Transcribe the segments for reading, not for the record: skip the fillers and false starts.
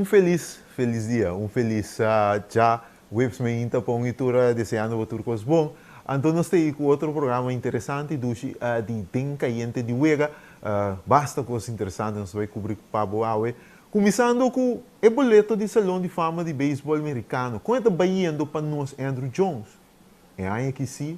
Un felis felis dia, un felis djaweps meinta pa un i tur deseando bo tur kos bon. Anto nos ta ei ku otro programa interesante dushi di Den Kayente di Wega. Basta kos interesante nos ta bai kubri pa bo awe. Kuminsando ku e boleto di Salon di Fama di Beisbòl Merikano. Kon e ta bayendo pa nos Andruw Jones? E aña aki si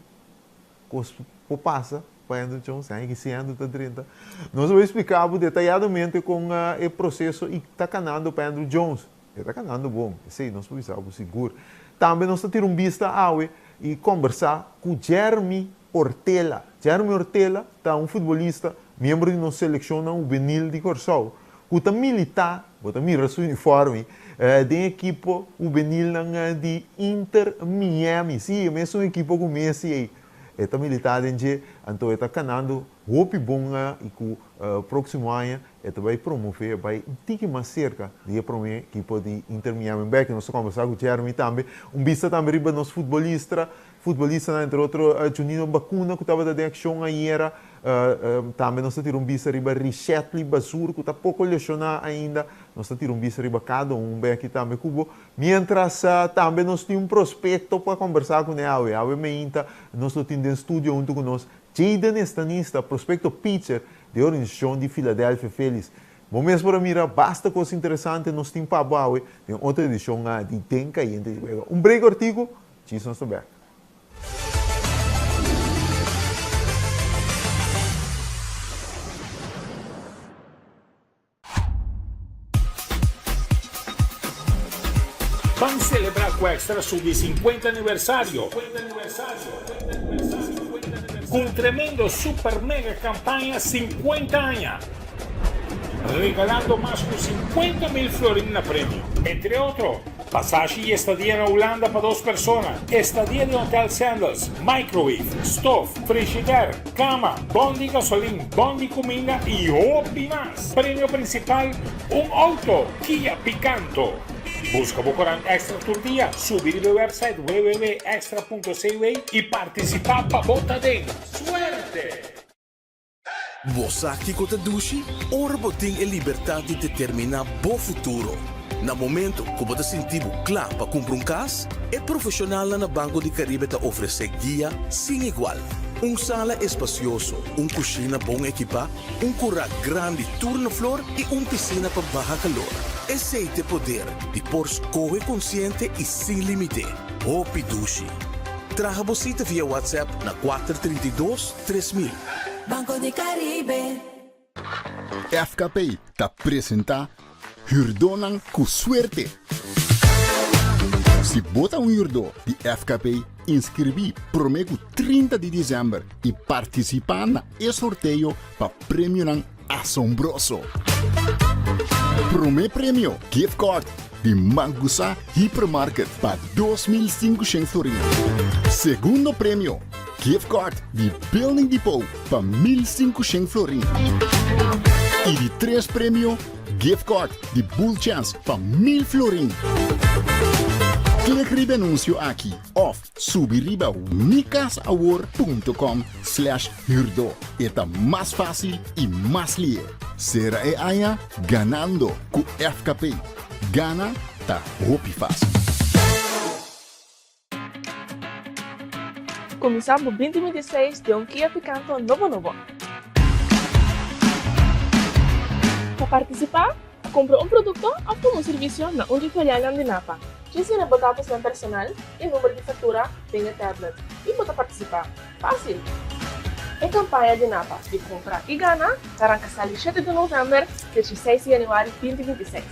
kos por pasa pa Andruw Jones. E aña aki si Andruw ta drenta. Nos a bai splika bo detayadamente kon e proseso i ta kanando pa Andruw Jones. E ta kanando bon, esei nos por bisa bo sigur. Tambe nos ta tira un bista awe i kombersá ku Jeremy Ortela. Jeremy Ortela ta un futbolista, miembro di nos selekshonnan hubenil di Kòrsou, ku ta militá, bo ta mira su uniforme, den ekipo hubenilnan di Inter Miami. Sí, e mesun ekipo ku Messi ei. E ta militá den dje, anto e ta kanando hopi bon i ku próksimo aña e ta bai promové, e bai un tiki mas serka di e promé ekipo di Inter Miami. Bèki nos ta kòmbersá ku Jeremy tambe. Un bista tambe riba nos futbolistra, futbolistanan, entre otro Junino Bacuna ku tabata den akshon ayera. Tambe nos ta tira un bista riba Richetly Bazur ku ta poko leshoná ainda. Nos ta tira un bista riba kada un bèki tambe ku bo. Miéntras tambe nos tin un prospekto pa kòmbersá kuné awe. Awe meinta nos lo tin den studio huntu ku nos Jayden Estanista, prospekto pitcher di e organisashon di Philadelphia Phillies. Bo mes por a mira basta kos interesante nos tin pa bo awe den otro edishon di Den Kayente di Wega. Un break ortiku, djis nos ta bek. Ban celebra cu Extra su di 50 aniversario cu un tremendo super mega campaña 50 aña, regalando mas cu 50 mil florin na premio. Entre otro, Pasashi y estadia na Hulanda pa dos persona, estadia den Hotel Sandals, microwave, stof, frigider, cama, bon di gasolin, bon di cuminda y hopi mas. Premio principal, un auto Kia Picanto. Busca bo corant Extra tur dia, subi riba e website www.extra.cw y participa pa bo ta den. Suerte! Bo sa kiko ta dushi? Ora bo tin e libertat di determiná bo futuro. Na momento ku bo ta sinti bo kla pa kumpra un kas, e profeshonalnan na Banco di Caribe ta ofresé guia sin igual. Un sala espasioso, un kushina bon ekipá, un kurá grandi tur na flor i un pisina pa baha kalor. Esei ta e poder di por skohe konsiente i sin límite. Hopi dushi! Traha bo sita via WhatsApp na 432. 3000. Banco di Caribe. FKP ta presenta Hürdónan ku Suerte! Si bo ta un hürdó di FKP, inskribí promé ku 30 di desèmber i partisipá na e sorteo pa premionan asombroso! Promé premio, gift card di Mangusa Hypermarket pa 2500 florin. Segundo premio, gift card di Building Depot pa 1500 florin. I di tres premio, gift card di Bull Chance pa 1000 florin. Klik riba e anuncio aki of Subi riba mikasawor.com slash huurdo. E ta mas fácil i mas lihe. Sera e aña ganando ku FKP. Gana ta hopi fácil. Kuminsá bo 2026 den un Kia Picanto nobo nobo. Pa partisipá, kumpra un produkto òf tuma un servisio na un di filialnan di Napa. Djis yena bo datosnan personal i number di faktura den e tablet i bo ta partisipá. Fásil! E kampaña di Napa di Kumpra i Gana ta ranka sali shete di novèmber te dieseis di yanüari 2026.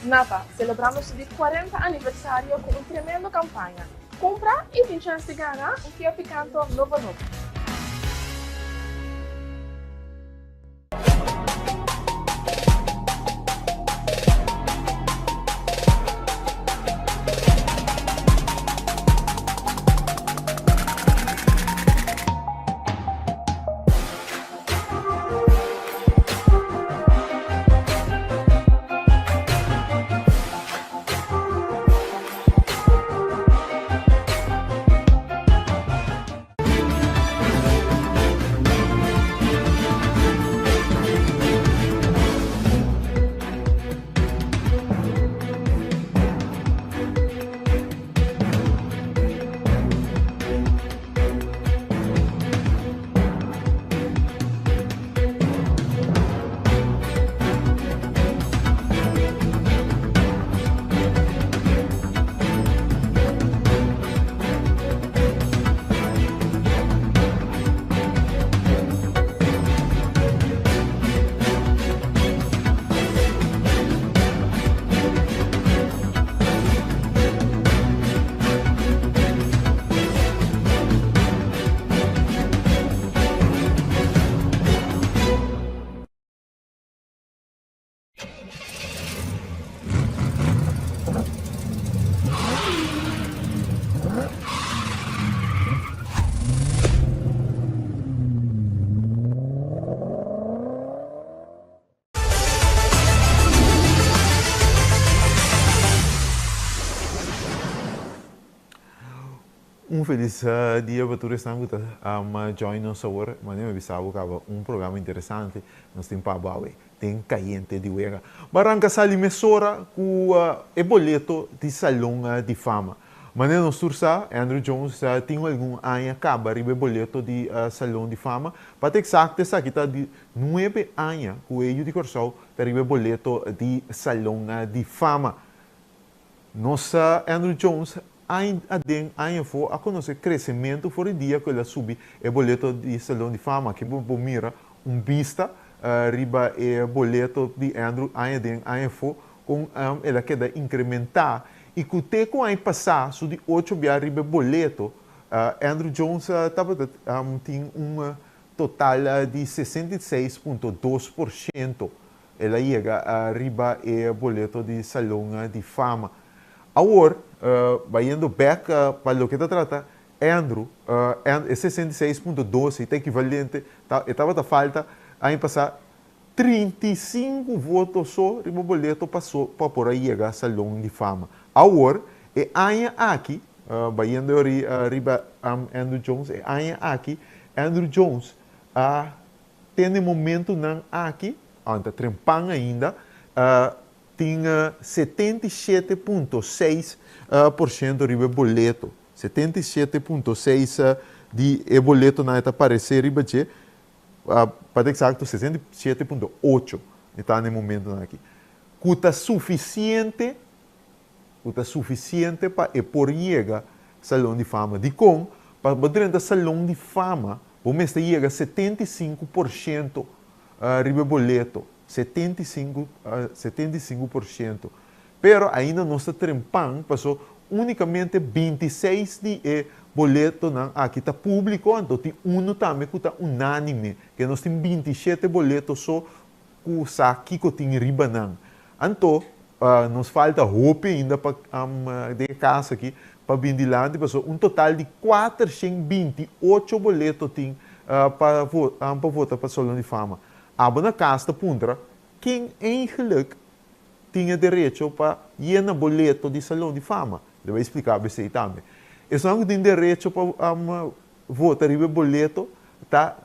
Napa, selebrando su di kuarenta aniversario ku un tremendo kampaña. Kumpra i tin chèns di gana un Kia Picanto nobo nobo. Felis dia pa tur esnan ku ta join nos awor. Manera mi bisa bo kaba un programa interesante nos tin pa bo awe den Kayente di Wega. Baranka sali mesora ku e boleto di Salon di Fama. Manera nos tur sa, Andruw Jones tin algun aña kaba riba e boleto di Salon di Fama. Pa ta eksakto esaki ta di nuebe aña ku e yu di Kòrsou ta riba e boleto di Salon di Fama. Nos sa Andruw Jones aña aden aña afó a konosé kresementu for di dia ku el a subi e boleto di Salon di Fama. Aki bo por mira un bista riba e boleto di Andruw aña aden aña afó kon el a keda inkrementá i ku te ku aña pasá su di ocho bia riba e boleto Andruw Jones tabata tin un total di 66.2%. El a yega riba e boleto di Salon di Fama. Awor, bayendo bek pa loke ta trata Andruw, e 66.2 ei ta ekivalente, e tabata falta aña pasá 35 voto so riba boleto paso pa por a yega Salon di Fama. Awor, e aña aki, bayendo riba Andruw Jones, e aña aki Andruw Jones a Te na e momentunan aki, aunke ta trempan ainda, tin 77.6% riba e boleto. 77.6 di e boletonan e ta paresé riba dje, pa ta eksakto 67.8 e ta na e momentunan aki, ku ta sufisiente, ku ta sufisiente pa e por yega Salon di Fama. Dikon? Pa bo drenta Salon di Fama, bo mester yega 75% riba e boleto, 75, 75%. Pero ainda nos ta trempan, paso únikamente 26 di e boletonan aki ta públiko, anto tin unu tambe ku ta unánime, ke nos tin 27 boleto so ku sa kiko tin riba nan. Anto, nos falta hopi ainda pa den e kas aki pa bin dilanti, pasobra un total di 428 boleto tin pa pa vota pa Salon di Fama. Abo na kas ta puntra ken eigenlijk tin e derecho pa yena boleto di Salon di Fama. Mi ta bai splika bo esei tambe. Esnan ku tin derecho pa vota riba e boleto ta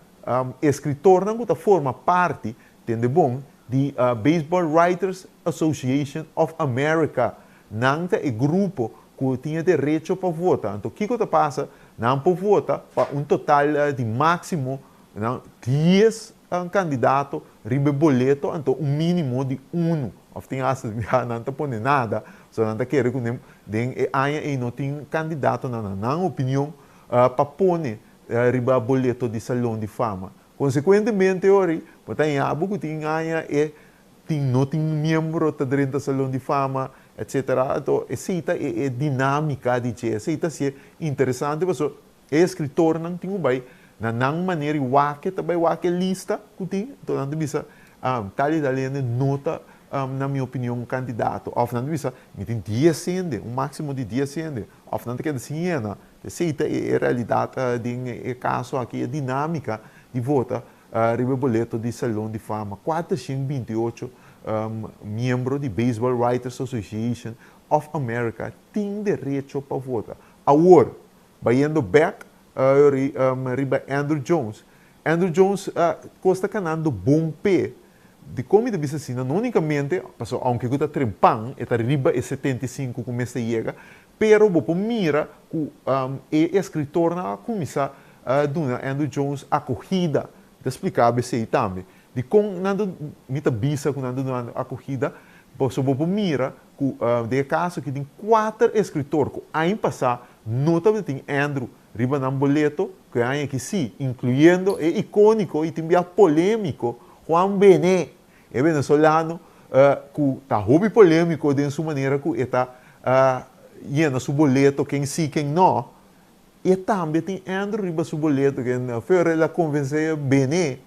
eskritornan ku ta forma parti, tende bon, di Baseball Writers Association of America. Nan ta e grupo ku tin e derecho pa vota. Anto kiko ta pasa? Nan por vota pa un total di máksimo 10 kandidato riba e boleto, anto un mínimo di unu. Òf tin asta bia nan ta pone nada, pasobra nan ta kere ku den e aña ei no tin kandidatonan na nan opinion pa pone riba boleto di Salon di Fama. Konsekuentemente ori bo ta haña bo ku tin aña e tin no tin miembro ta drenta Salon di Fama etcetera. Anto esei ta e e dinámika di dje. Esei ta hasié interesante pasobra e eskritornan tin ku bai na nan manera i wak ta bai wak e lista ku tin. Anto nan ta bisa tal i tal hende no ta na mi opinion un kandidato. Òf nan ta bisa mi tin 10 hende, un máksimo di 10 hende. Òf nan ta keda sin yena. Esei ta e realidat den e kaso aki, e dinámika di vota riba e boleto di Salon di Fama. 428 miembro di Baseball Writers Association of America tin derecho pa vota. Awor, bayendo bèk riba Andruw Jones, Andruw Jones kos ta kanando bon p'e. Dikon mi ta bisa asina? No únikamente pasobra ounke ku ta trempan, e ta riba e 75 ku mester yega, pero bo por mira ku e eskritornan a kuminsá duna Andruw Jones akogida. Mi ta spliká bo esei tambe. Dikon nan ta, mi ta bisa ku nan ta duna akogida? Pasobra bo por mira ku den e kaso aki tin kuater eskritor ku aña pasá no tabatin Andruw riba nan boleto, ku e aña aki sí, inkluyendo e ikóniko i tin bia polémiko Juan Benet, e venezolano ku ta hopi polémiko den su manera ku e ta yena su boleto ken sí ken no, e tambe tin Andruw riba su boleto, ken Ferrell a konvensé Benet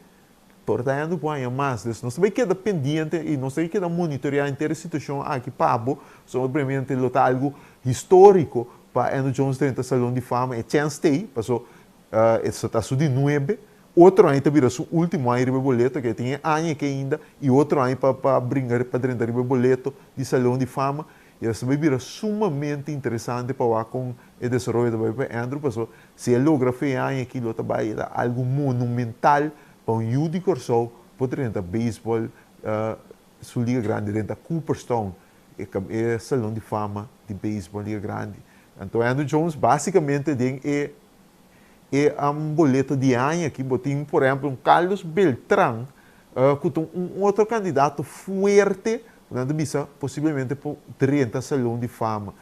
por ta Andruw por haña mas. Dus nos ta bai keda pendiente i nos ta bai keda monitoreá henter e situashon aki pa bo, pasobra obviamente lo ta algu históriko pa Andruw Jones drenta Salon di Fama, e chèns t'ei, paso e ta su di nuebe. Otro aña ta bira su ultimo aña riba e boleto, ke tin e aña aki ainda i otro aña pa pa bringa pa drenta riba e boleto di Salon di Fama. I esaki ta bira sumamente interesante pa wak kon e e desaroyo ta bai pa Andrew paso si e logra fe e aña aki lo ta bai ta algu monumental pa un yu di Kòrsou por drenta beisbòl su liga grandi drenta Cooperstown e salon di fama di beisbòl liga grandi. Anto Andruw Jones básikamente den e e boleto di aña aki bo tin por ehèmpel un Carlos Beltran ku ta un otro kandidato fuerte ku nan ta bisa posiblemente por drenta salon di fama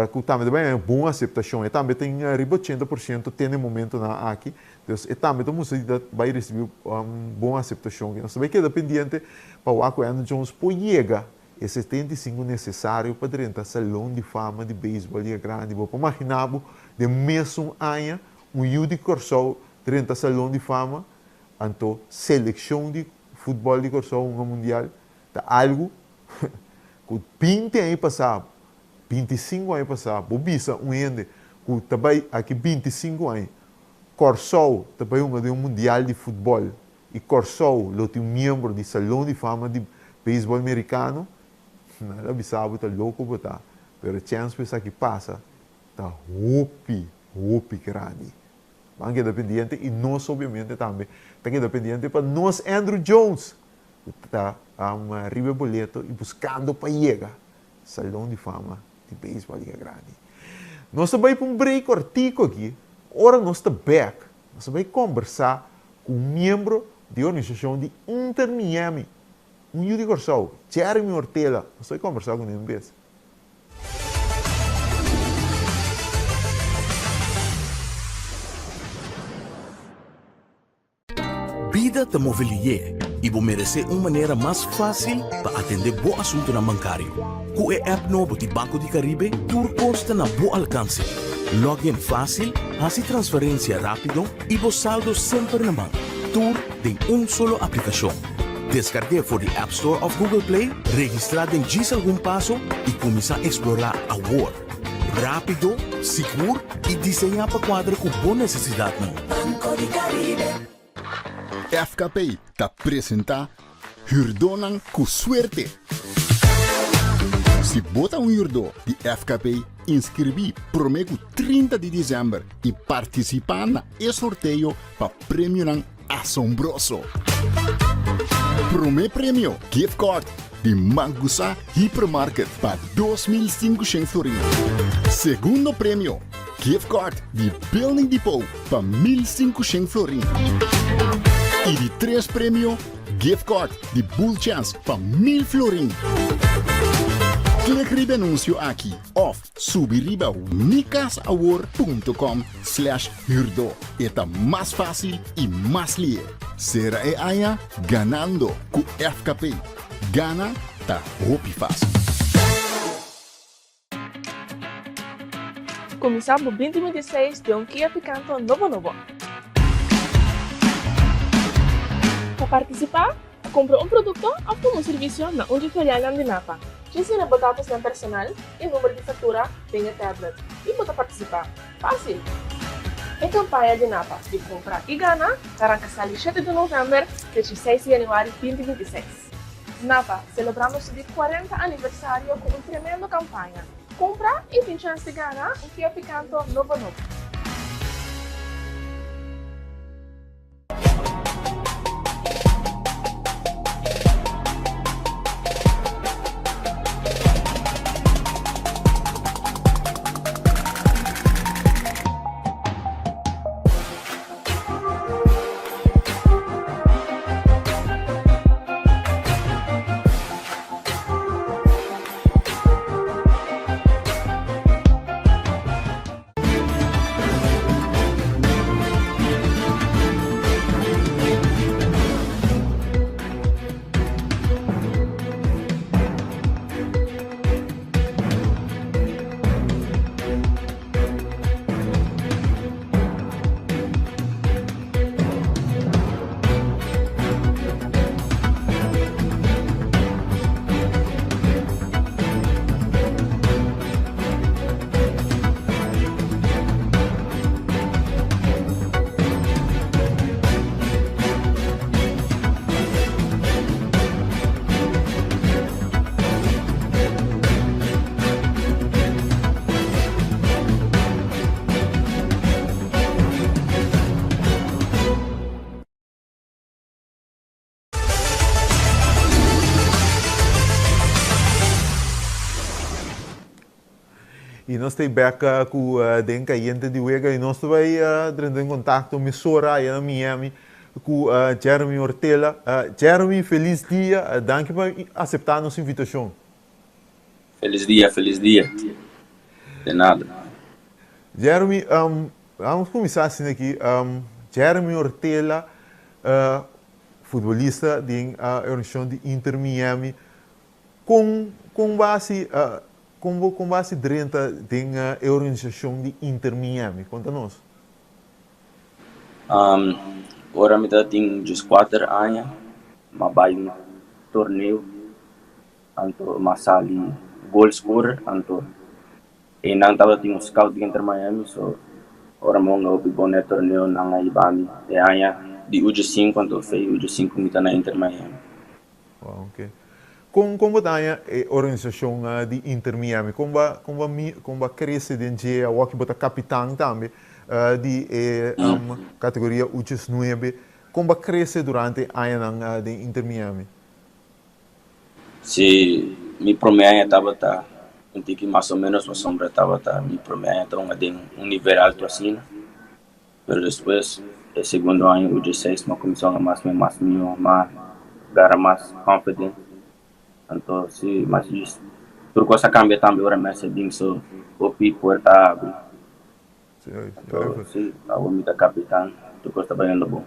ku tambe ta bai haña bon aseptashon. E tambe tin riba 80% te na e momentonan aki. Dus e tambe ta mustra di ta bai risibí bon aseptashon. Nos ta bai keda pendiente pa wak ku Andruw Jones por yega E 75 nesesario pa drenta Salon di Fama di Beisbòl Liga Grandi. Bo por maginá bo den mesun aña un yu di Kòrsou drenta Salon di Fama? Anto selekshon di futbòl di Kòrsou hunga mundial ta algu ku 20 aña pasá, 25 aña pasá bo bisa un hende ku ta bai aki 25 aña Kòrsou ta bai hunga den un mundial di futbòl i Kòrsou lo tin un miembro di Salon di Fama di Beisbòl Merikano, nan lo bisa bo ta loko bo ta, pero e chèns pa esaki pasa ta hopi, hopi grandi. Ban keda pendiente i nos obviamente tambe ta keda pendiente pa nos Andruw Jones ku ta riba e boleto i buskando pa yega Salon di Fama di Beisbòl Liga Grandi. Nos ta bai pa un break kòrtiku aki, ora nos ta bèk nos ta bai kòmbersá ku un miembro di e organisashon di Inter Miami, un yu di Kòrsou, Jeremy Ortela. Nos ta bai kòmbersá kuné un bes. Bida ta move lié i bo meresé un manera mas fásil pa atendé bo asuntunan bankario. Ku e app nobo di Banco di Caribe tur kos ta na bo alkanse. Log in fásil, hasi transferensia rápido i bo saldo semper na man. Tur den un solo aplikashon. Deskarg'é for di App Store òf Google Play, registrá den djis algun paso i kuminsá eksplorá awor. Rápido, sigur i diseñá pa kuadra ku bo nesesidatnan. Banco di Caribe. FKP ta presentá Hürdónan ku Suerte! Si bo ta un hürdó di FKP, inskribí promé ku 30 di desèmber i partisipá na e sorteo pa premionan asombroso! Promé premio, gift card di Mangusa Hypermarket pa 2500 florin. Segundo premio, gift card di Building Depot pa 1500 florin. I di tres premio, gift card di Bull Chance pa 1000 florin. Klik riba e anuncio aki of subi riba mikasawor.com slash huurdo. E ta mas fácil i mas lihe. Sera e aña ganando ku FKP. Gana ta hopi fácil. Kuminsá bo 2026 den un Kia Picanto nobo nobo. Pa partisipá, kumpra un produkto òf tuma un servisio na un dje filialnan di NAPA. Djis yena bo datosnan personal i number di faktura den e tablet i bo ta partisipá. Fásil! E kampaña di NAPA di Kumpra i Gana ta ranka sali shete di novèmber te 16 di yanüari 2026. NAPA, selebrando su di 40 aniversario ku un tremendo kampaña. Kumpra i tin chèns di gana un Kia Picanto nobo nobo. I nos ta bek ku Den Kayente di Wega i nos ta bai drenta den kontakto mesora aya na Miami ku Jeremy Ortela. Jeremy, felis dia, danki pa aseptá nos invitashon. Felis dia, felis dia. De nada. Jeremy, vamos kuminsá asina aki. Jeremy Ortela, futbolista den e organisashon di Inter Miami. Kon kon bo a hasi kon bo kon bo a hasi drenta den e organisashon di Inter Miami? Konta nos. Ora mi tabatin dieskuater aña, mi a bai un torneo, anto mi a sali goal scorer, anto einan tabatin un scout di Inter Miami, so ora mi a hunga hopi bon na e torneo nan a hiba mi e aña di ucho sinku, anto fei ucho sinku mi ta na Inter Miami. Wow, ok. Kon kon bo ta haña e organisashon di Inter Miami? Kon bo kon bo mi kon bo a krese den dje? Awor ki bo ta kapitan tambe di e kategoria Uches Nuebe. Kon bo a krese durante e añanan den Inter Miami? Si, mi promé aña tabata un tiki mas o ménos pasobra tabata mi promé aña ta hunga den un nivel altu asina. Pero despues e segundo aña u dieseis m'a cuminsa hunga mas mihó mas mihó m'a gara mas confident anto si mas djis tur cos a cambia tambe ora Messi a bin so hopi puerta a abri anto si awor mi ta capitan tur cos ta bayendo bon.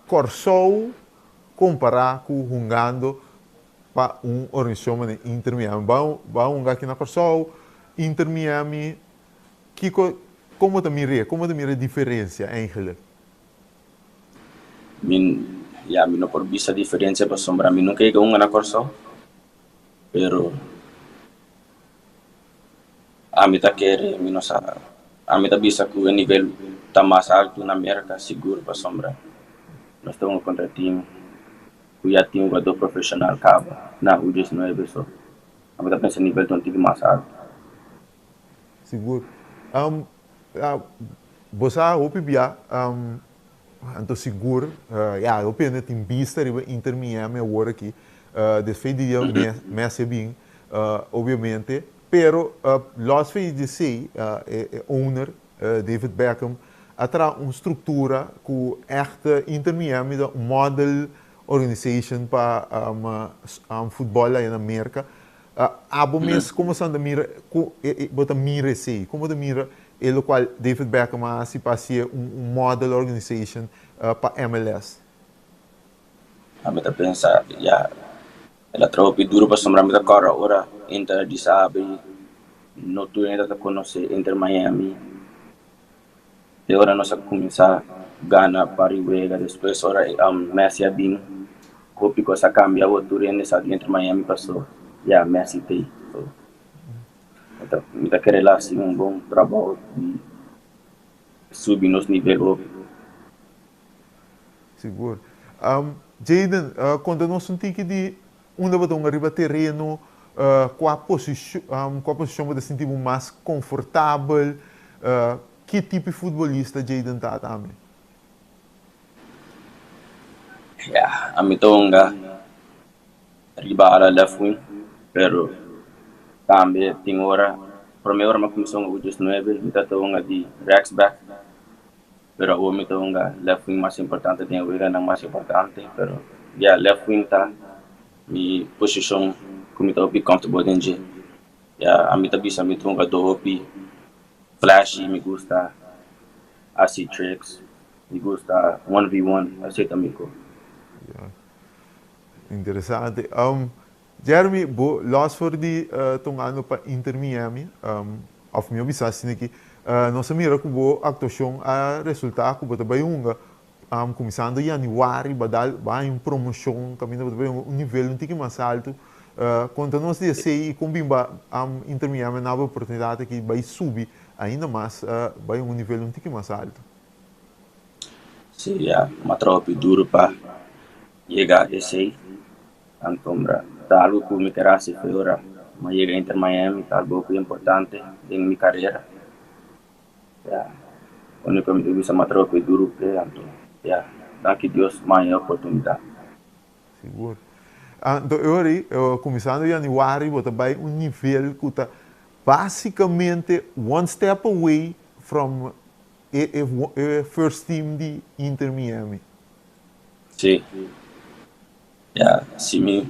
Kòrsou kompará ku hungando pa un organisashon manera Inter Miami. Bo a hunga aki na Kòrsou, Inter Miami, kiko, kon bo ta mir'é? Kon bo ta mira e diferensia eigenlijk? Mi, ya, mi no por bisa diferensia pasobra mi nunka yega hunga na Kòrsou, pero ami ta kere, mi no sa, ami ta bisa ku e nivel ta mas altu na Merka sigur pasobra nos ta hunga kontra tim ku ya tin hugadó profeshonal kaba na U diesnuebe so ami ta pensa nivel ta un tiki mas altu. Sigur. Bo sa hopi bia, anto sigur, ya, hopi hende tin bista riba Inter Miami awor aki, despues di dia Messi a bin, obviamente, pero los fe di esei, e owner, David Beckham, a traha un struktura ku ègt Inter Miami ta un model organization pa futbòl aya na Merka. Abo mes komo sa ta mira ku bo ta mira esei? Komo bo ta mira e lokual David Beckham a hasi pa hasié un model organization pa MLS? Ami ta pensa ya el a traha hopi duru pasobra mi ta kòrda ora Inter a disa abri no tur hende ta konosé Inter Miami. Te ora nos a kuminsá gana par di wega despues ora Messi a bin hopi kos a kambia awor tur hende sa di Inter Miami paso ya Messi t'ei. So mi ta kere el a hasi un bon trabou di subi nos nivel hopi. Sigur. Jayden, konta nos un tiki di unda bo ta hunga riba tereno, kua posishon, kua posishon bo ta sinti bo mas konfortabel, ki tipo di futbolista Jayden ta tambe? Ya, ami ta hunga riba ala left wing, pero tambe tin ora, prome ora mi a kuminsá hunga ku diesnuebe mi ta ta hunga di rechts back. Pero awor mi ta hunga left wing mas importante den e weganan mas importante pero ya left wing ta mi posishon ku mi ta hopi comfortable den dje. Ya ami ta bisa mi ta hungadó hopi flashy mi gusta hasi tricks mi gusta one v one asei ta mi ko. Ya interesante. Jeremy bo los for di tongando pa Inter Miami of mi a bisa asina aki nos a mira ku bo aktuashon a resulta ku bo ta bai hunga kuminsando yanüari bo a dal bo a haña un promoshon kaminda bo ta bai hunga un nivel un tiki mas altu konta nos di esei i kon bin ba Inter Miami a na bo oportunidat aki bai subi ainda mas bai un nivel un tiki mas altu. Si ya mi a traha hopi duru pa yega esei. Antombra ta algu ku mi ker hasi fe ora mi a yega Inter Miami, ta algu hopi importante den mi karera. Ya, uniko mi ta bisa mi a traha hopi duru p'e, anto ya, danki Dios mi a haña e oportunidat. Sigur. Anto e ora ei, kuminsando yanüari bo ta bai un nivel ku ta básikamente one step away from e e first team di Inter Miami. Sí. Ya, si mi,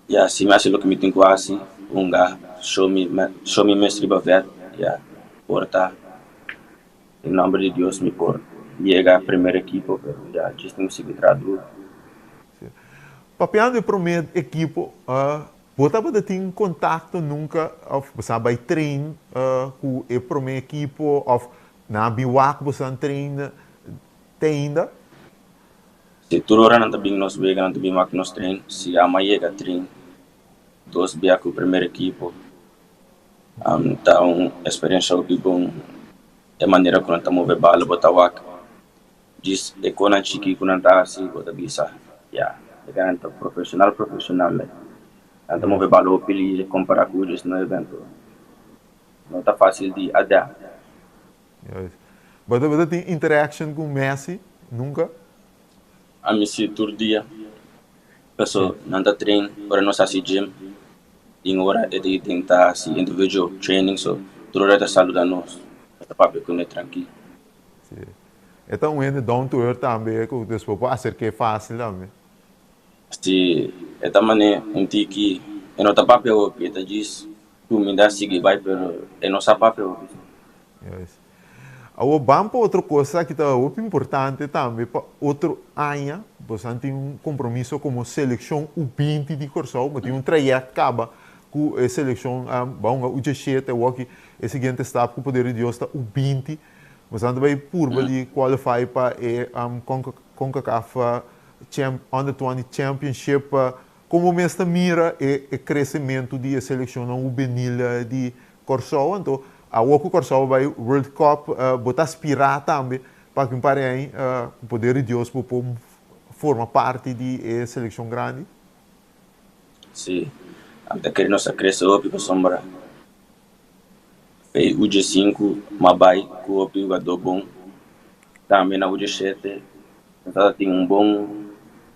ya, si mi hasi loke mi tin ku hasi, hunga, show mi, show mi mes riba vèlt, ya, por ta. Den nomber di Dios mi por yega primer ekipo, pero ya, djis tin ku sigui traha duru. Sí. Papiando e prome ekipo, bo tabata tin kontakto nunka òf bo sa bai train ku e prome ekipo òf nan a bin wak bo san train te ainda? Si tur ora nan ta bin nos wega, nan ta bin wak nos train. Si ama yega train dos bia ku primer ekipo, ta un experiencia hopi bon. E manera ku nan ta move bala bo ta wak djis e konan chiki ku nan ta hasi bo ta bisa ya e nan ta profesional profesional. Nan ta move bala hopi lihe kompara ku djis no evento. No ta fasil di adapt. Juist. Bo ta bo ta tin interaction ku Messi nunka? Ami si tur dia. Paso nan ta train ora nos hasi gym tin ora e ta den ta hasi individual training so tur ora e ta saluda nos e ta papia ku ne trankil. Si. E ta un hende down to earth tambe ku despues por aserk'é fácil tambe. Si e ta mane un tiki e no ta papia hopi e ta djis Cuminda sigui bai pero e no sa papia hopi. Juist. Awor ban pa otro cosa aki ta hopi importante tambe pa otro aña boso tin un compromiso como seleccion U 20 di Corsou, bo tin un trayect caba cu e seleccion ban hunga U 17 awor aki e siguiente stap cu poder di Dios ta U 20, boso ta bay purba di qualify pa e Concacaf Under 20 Championship. Kon bo mes ta mira e e kresementu di e selekshonnan hubenil di Kòrsou? Anto awor ku Kòrsou a bai World Cup bo ta aspirá tambe pa ku un par di aña ku poder di Dios bo por forma parti di e selekshon grandi? Sí, ami ta kere nos a krese hopi pasobra Fei U-5 m'a bai ku hopi hugadó bon. Tambe na U-7 nos tabata tin un bon,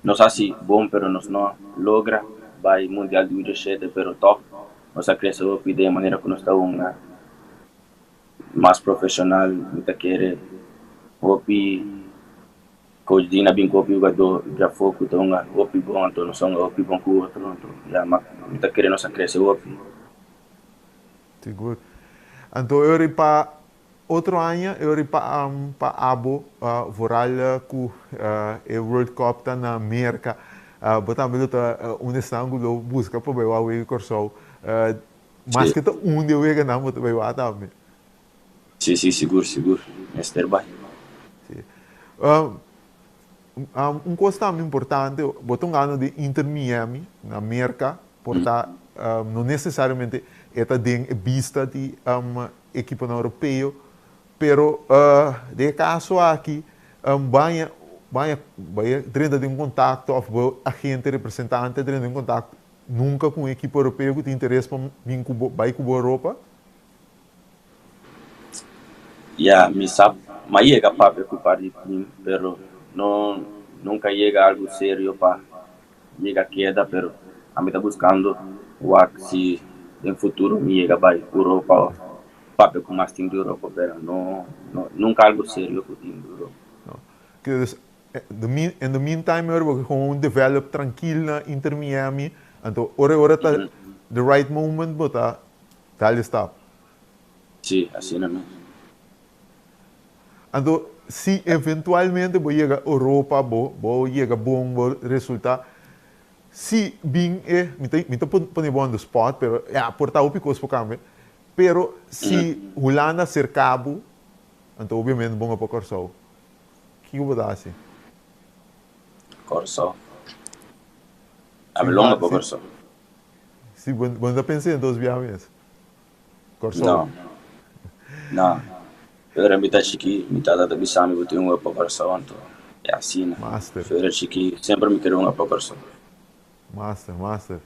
nos hasi bon pero nos no logra bai mundial di U-7 pero tòg nos a krese hopi den e manera ku nos ta hunga mas profeshonal. Mi ta kere hopi coach Dean a bin ku hopi hugadó djafó ku ta hunga hopi bon anto nos a hunga hopi bon ku otro anto ya mi ta kere nos a krese hopi. Sigur. Anto e ora pa otro aña, e ora pa pa abo vooral ku e World Cup ta na Merka, bo tambe lo ta un esnan ku lo buska pa bai wak wega Kòrsou. Maske ta un di e weganan bo ta bai wak tambe. Si, si, sigur, sigur. Mester bai. Si. Un kos tambe importante, bo ta un gano di Inter Miami na Merka, por ta no nesesariamente e ta den e bista di ekiponan europeo, pero den e kaso aki baña baña bai drenta den un kontakto òf bo agente representante drenta den kontakto nunka ku un ekipo europeo ku tin interes pa bin ku bo bai ku bo Europa? Ya, mi sa m'a yega papia ku par di team, pero no nunka yega algu serio pa yega keda, pero ami ta buskando wak si den futuro mi yega bai Europa of papia ku mas team di Europa, pero no no nunka algu serio ku team di Europa. No. Dus in the meantime ora bo ke gewoon develop trankil na Inter Miami, anto ora e ora ta the right moment bo ta dal e stap. Sí, asina mes. Anto, si eventualmente bo yega Europa, bo bo yega bon, bo resulta, si bin e, mi ta mi ta pone bo on the spot, pero ya, por ta hopi kos por kambia, pero si Hulanda serka bo, anto obviamente bo no por Kòrsou. Kiko bo ta hasi? Kòrsou. Ami lo no por Kòrsou. Si, bo no ta pensa en dos biaha mes. Kòrsou. No. No. Ora mi ta chikí, mi tata ta bisa mi bo tin un pa Kòrsou, anto e asina. Master. So era chikí, semper mi kere un pa Kòrsou. Master, master.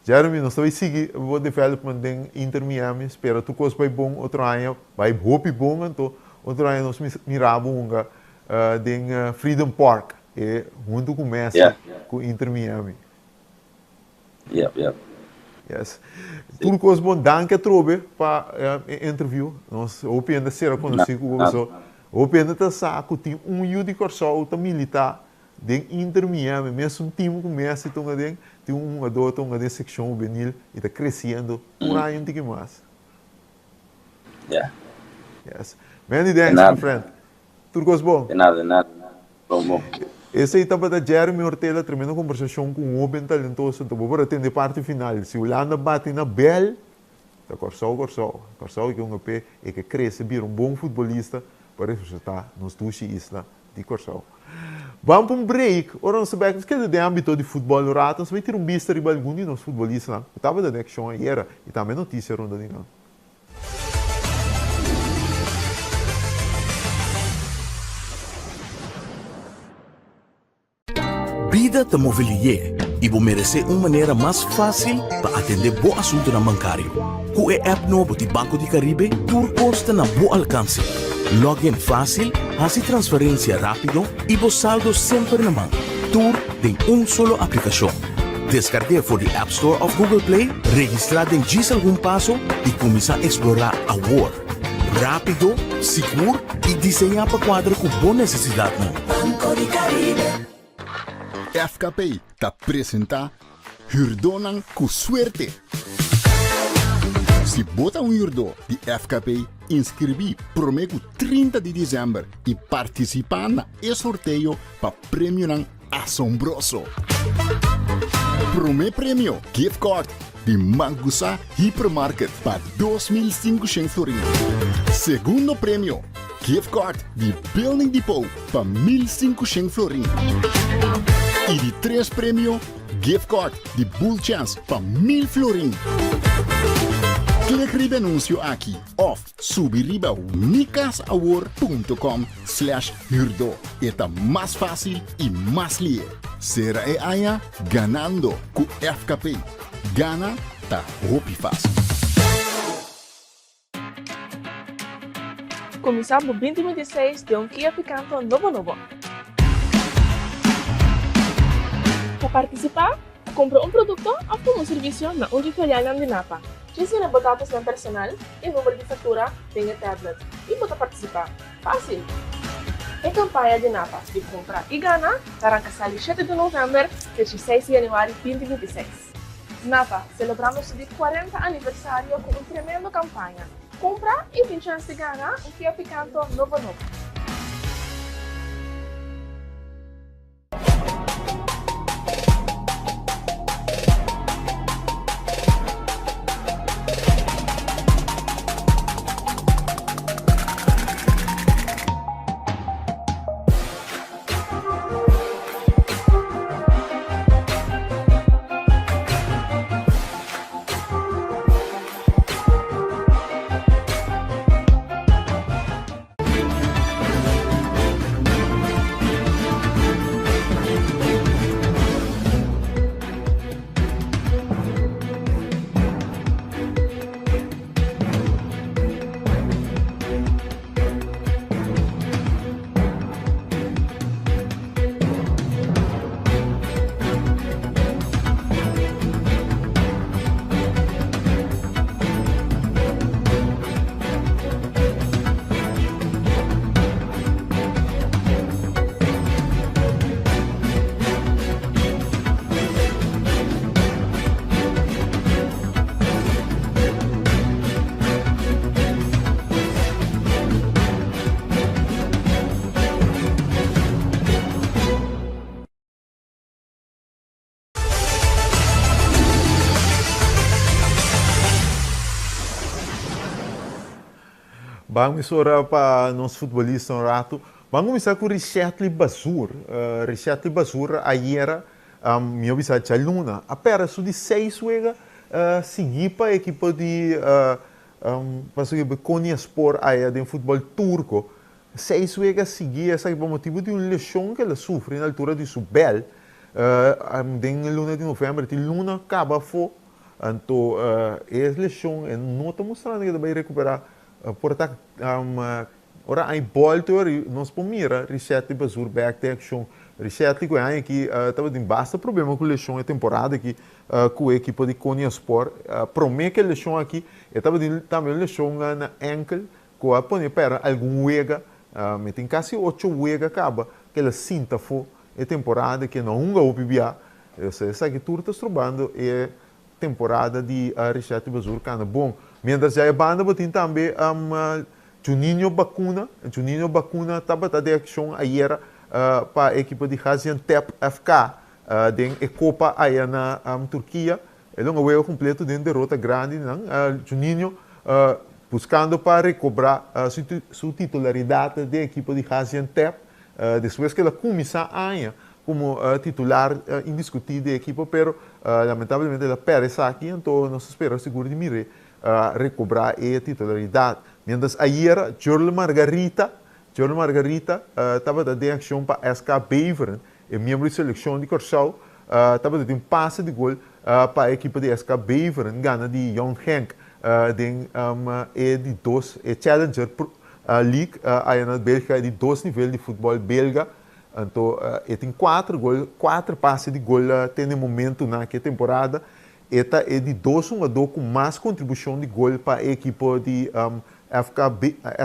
Jeremy, nos ta bai sigui bo development den Inter Miami. Spera tur kos bai bon otro aña. Bai hopi bon, anto otro aña nos mira bo hunga den Freedom Park, e huntu ku Messi ku Inter Miami. Yep, yep. Yes. Tur kos bon, danki atrobe pa e interview. Nos hopi hende a sera konosí ku bo paso hopi hende ta sa ku tin un yu di Kòrsou ta militá den Inter Miami, mesun team ku Messi ta hunga den, tin un hungadó ta hunga den sekshon hubenil i ta kresiendo tur aña un tiki mas. Yeah. Yes. Many thanks, my friend. Tur kos bon. De nada, de nada. Bon, bon. Esei tabata Jeremy Ortela, tremendo kombersashon ku un hoben talentoso. Anto bo por a tende parti final. Si Hulanda bati na bèl, ta Kòrsou, Kòrsou. Kòrsou e ke hunga p'e, e ke krese bira un bon futbolista pa representá nos dushi isla di Kòrsou. Ban pa un break, ora nos ta bèk nos keda den ámbito di futbòl un rato, nos ta bai tira un bista riba algun di nos futbolistanan ku tabata den akshon ayera i tambe notisia rondó di nan. Bida ta move lié i bo meresé un manera mas fásil pa atendé bo asuntunan bankario. Ku e app nobo di Banco di Caribe tur kos ta na bo alkanse. Log in fásil, hasi transferensia rápido i bo saldo semper na man. Tur den un solo aplikashon. Deskarg'é for di App Store òf Google Play, registrá den djis algun paso i kuminsá eksplorá awor. Rápido, sigur i diseñá pa kuadra ku bo nesesidatnan. Banco di Caribe. FKP ta presentá Hürdónan ku Suerte! Si bo ta un hürdó di FKP, inskribí promé ku 30 di desèmber i partisipá na e sorteo pa premionan asombroso! Promé premio, gift card di Mangusa Hypermarket pa 2500 florin. Segundo premio, gift card di Building Depot pa 1500 florin. I di tres premio, gift card di Bull Chance pa 1000 florin. Klik riba e anuncio aki of subi riba mikasawor.com slash huurdo. E ta mas fácil i mas lihe. Sera e aña ganando ku FKP. Gana ta hopi fácil. Kuminsá bo 2026 den un Kia Picanto nobo nobo. Pa partisipá, kumpra un produkto òf tuma un servisio na un di filialnan di Napa. Djis yena bo datosnan personal i number di faktura den e tablet i bo ta partisipá. Fásil! E kampaña di Napa di Kumpra i Gana ta ranka sali shete di novèmber te dieseis di yanüari 2026. Napa, selebrando su di 40 aniversario ku un tremendo kampaña. Kumpra i tin chèns di gana un Kia Picanto nobo nobo. Ban misora pa nos futbolista un rato. Ban kuminsá ku Richetly Bazur. Richetly Bazur ayera, mi a bisa djaluna, a pèrdè su di seis wega sigui pa ekipo di Konyaspor aya den futbòl turko. Seis wega sigui esaki pa motibu di un leshon ku el a sufri na altura di su bèl den luna di novèmber. Tin luna kaba afó, anto e leshon e no ta mustrando ku e ta bai rekuperá. Por ta. Ora ai bòltu ori nos por mira Richetti Bazur bèk den akshon. Richetti ku e aña aki tabatin basta problema ku leshon e temporada aki ku e ekipo di Konyaspor. Promé ku e leshon aki e tabatin tambe un leshon na ènkel ku a pone pèrdè algun wega. Mi tin kasi ocho wega kaba ku el a sinta afó e temporada aki. E no a hunga hopi bia. Esaki tur ta strobando e temporada di Richetti Bazur kanda bon. Mientras ya e banda bo tin tambe Juninho Bacuna. Juninho Bacuna tabata den accion ayera pa e ekipo di Gaziantep FK den e Copa aya na Turkia. E longa wega completo den derota grandi di nan. Juninho buscando pa recobra su titularidad den ekipo di Gaziantep despues cu el a cuminsa aña como titular indiscutí di e ekipo, pero lamentablemente el a perde esaki, anto nos ta spera sigur di mir'é recobrá e titularidad. Mientras ayera Jurl Margarita, Jurl Margarita tabata den accion pa SK Beveren, e miembro di seleccion di Kòrsou tabata tin pase di gol pa e ekipo di SK Beveren gana di Jong Genk den e di dos, e Challenger League aya na Belgica, e di dos nivel di futbol belga. Anto e tin kuater gol, kuater pase di gol te na e momentunan aki e temporada. E ta e di dos hungadó ku mas kontribushon di gol pa e ekipo di FK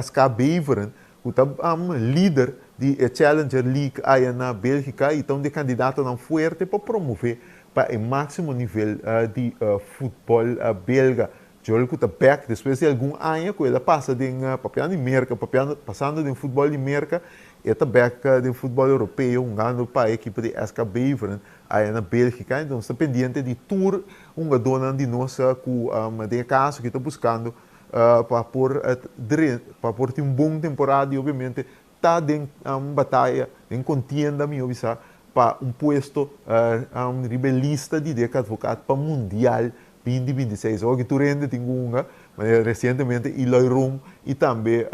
SK Beveren, ku ta lider di e Challenger League aya na Bélgika i ta un di e kandidatonan fuerte pa promové pa e máksimo nivel di futbòl belga. Joel ku ta bèk despues di algun aña ku el a pasa den papiando di Merka, papiando pasando den futbòl di Merka, e ta bèk den futbòl europeo hungando pa e ekipo di SK Beveren aya na Bélgika. Enton nos ta pendiente di tur hungadónan di nos ku den e kaso aki ta buskando pa por pa por tin un bon temporada i obviamente ta den bataya, den kontienda mihó bisa, pa un puesto riba e lista di Dick Advocaat pa Mundial 2026. Awor ki tur hende tin ku hunga, manera resientemente Eloy Room i tambe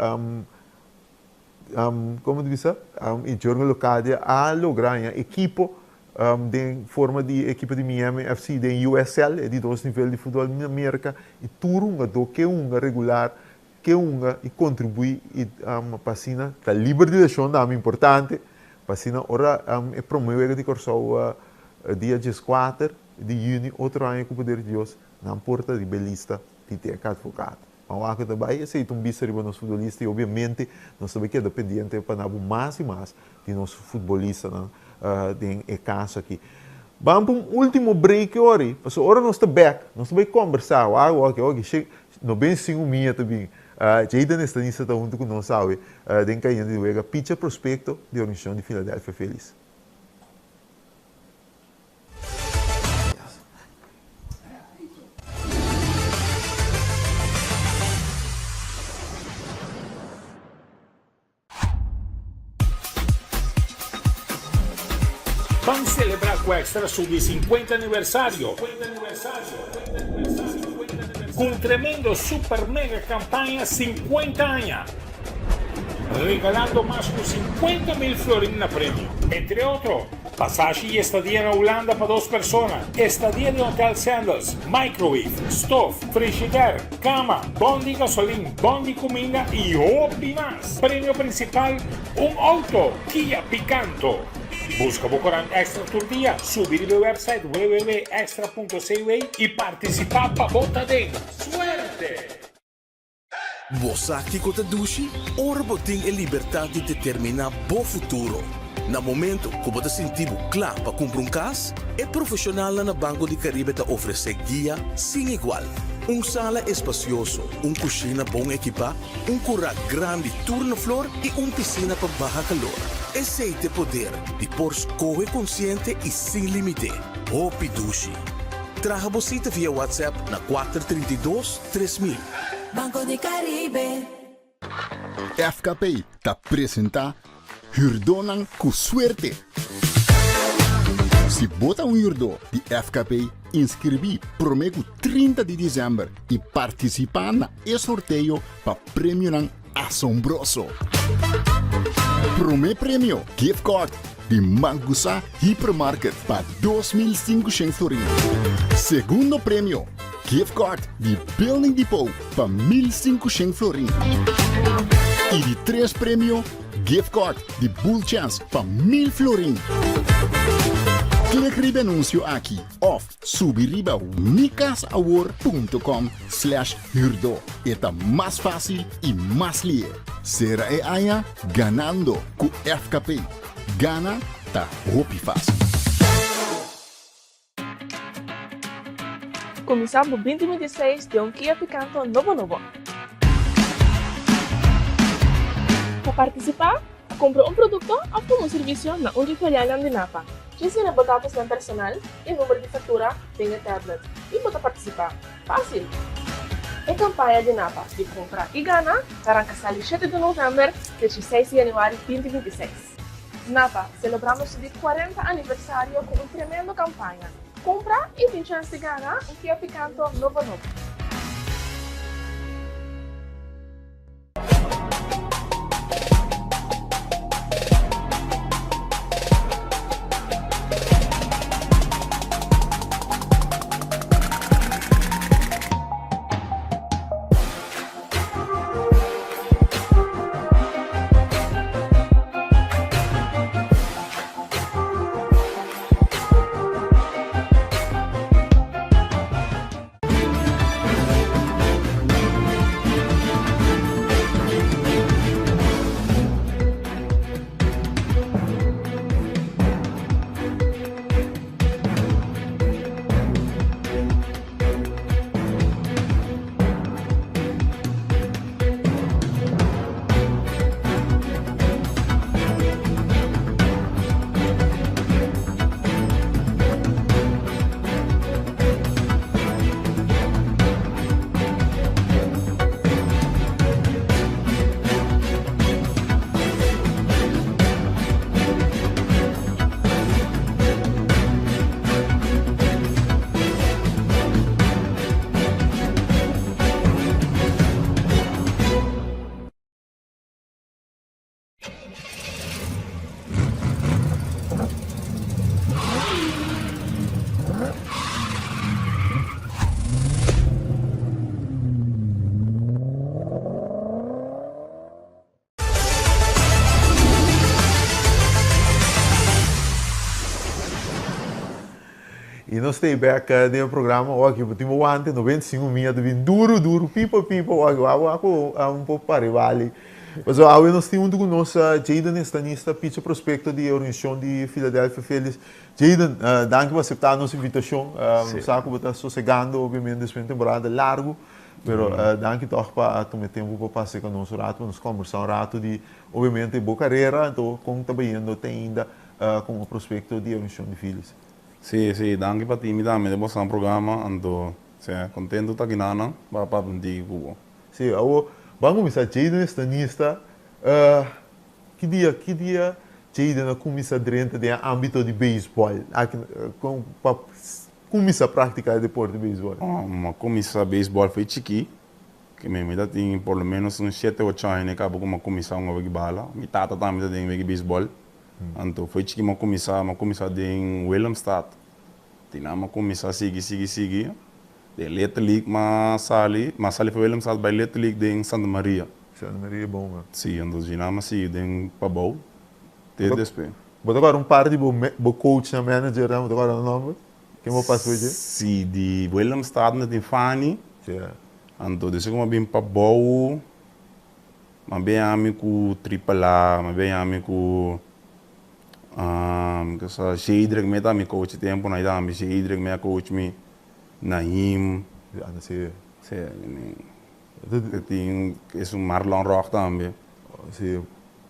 komo ta bisa? I Jurgen Locadia a logra haña ekipo den forma di ekipo di Miami FC den USL, e di dos nivel di futbòl na Merka, i tur hungadó ke hunga regular Ke hunga i kontribuí i pa asina ta liber di leshon tambe importante pa asina ora e prome wega di Kòrsou dia dieskuater di yüni otro aña ku poder di Dios nan por ta riba e lista di Dick Advocaat. Ban wak ku ta bai esei ta un bista riba nos futbolista i obiamente nos ta bai keda pendiente pa na bo mas i mas di nos futbolistanan den e kaso aki. Ban pa un ultimo break ori, pasobra ora nos ta bek, nos ta bai kombersá, wak wak wak she no ben sin un mia ta bin. Jayden Estanista ta huntu ku nos awe den Kayente di Wega, pitcher prospekto di organisashon di Philadelphia Phillies. Ban celebra cu Extra su di 50 aniversario cu un tremendo super mega campaña 50 aña, regalando mas cu 50 mil florin na premio. Entre otro, Pasashi y estadia na Hulanda pa dos persona, estadia den Hotel Sandals, microwave, stof, frishider, cama, bon di gasolin, bon di cuminda y hopi mas. Premio principal, un auto Kia Picanto. Busca bo corant Extra tur dia, subi riba e website www.extra.cw y participa pa bo ta den. Suerte! Bo sa kiko ta dushi? Ora bo tin e libertat di determiná bo futuro. Na momento ku bo ta sinti bo kla pa kumpra un kas, e profeshonalnan na Banco di Caribe ta ofresé guia sin igual. Un sala espasioso, un kushina bon ekipá, un kurá grandi tur na flor i un pisina pa baha kalor. Esei t'e poder di por skohe konsiente i sin límite. Hopi dushi! Traha bo sita via WhatsApp na 432 3000. Banco di Caribe. FKP ta presenta Hürdónan ku Suerte! Si bo ta un hürdó di FKP, inskribí promé ku 30 di desèmber i partisipá na e sorteo pa premionan asombroso! Promé premio, gift card di Mangusa Hypermarket pa 2500 florin. Segundo premio, gift card di Building Depot pa 1500 florin. I di tres premio, gift card di Bull Chance pa 1000 florin. Klik riba e anunsio aki òf subi riba mikasawor.com slash huurdo. E ta mas fásil i mas lihe. Sera e aña ganando ku FKP. Gana ta hopi fásil. Kuminsá bo 2026 den un Kia Picanto nobo nobo. Pa partisipá, kumpra un produkto òf tuma un servisio na un di filialnan di NAPA. Djis yena bo datosnan personal i number di faktura den e tablet i bo ta partisipá. Fásil! E kampaña di NAPA di Kumpra i Gana ta ranka sali shete di novèmber te dieseis di yanüari 2026. Napa, selebrando su di 40 aniversario ku un tremendo kampaña. Kumpra i tin chèns di gana un Kia Picanto nobo nobo. I nos ta e bek den e programa awor aki bo tin bo wante 95 mia ta bin duru duru pipa pipa awor aki wak wak ku un poco pa riba ali. Pasobra awe nos tin huntu ku nos Jayden Estanista pitcher prospecto di e organisacion di Philadelphia Phillies. Jayden, danki pa acepta nos invitacion. Nos sa ku bo ta sosegando obviamente despues di un temporada largu. Pero danki tòg pa a tuma e tempu pa pasa ku nos un ratu, pa nos kòmbersá un ratu di obviamente bo karera, anto kon ta bayendo te ainda komo prospekto di Organisacion di Phillies. Sí, sí, danki pa tin mi tambe den boso programa, anto sea kontentu ta kinanan pa papia un tiki ku bo. Sí, awor ban kuminsá Jayden Estanista, ki dia ki dia Jayden a kuminsá drenta den e ámbito di beisbòl? Aki kon pa Kuminsá praktiká e deporte beisbòl? Mi a kuminsá beisbòl fo'i chikí, ke mi mi ta tin por lo ménos un shete ocho aña n'e kaba ku mi a kuminsá hunga wiki bala. Mi tata tambe ta den wiki beisbòl. Anto fo'i chikí mi a kuminsá, mi a kuminsá den Willemstad. Di nan mi a kuminsá sigui sigui sigui. Den Little League mi a sali, mi a sali fo'i Willemstad bai Little League den Santa Maria. Santa Maria bon man. Sí, anto di nan mi a sigui den pabou te despues. Bo ta kòrda un par di bo bo coachnan, managernan, bo ta kòrda nan nòmber? Ken bo pasa por dje? Si, di Willemstad mi tin Fanny. Sí. Anto despues ku mi a bin pabou, mi a bin ami ku Triple A, mi a bin ami ku ke sa Shadrick mi ta mi coach e tempunan ei tambe, Shadrick mi a coach mi, Nahim. Anda si. Sí, mi tin esun Marlon Rock tambe. Sí,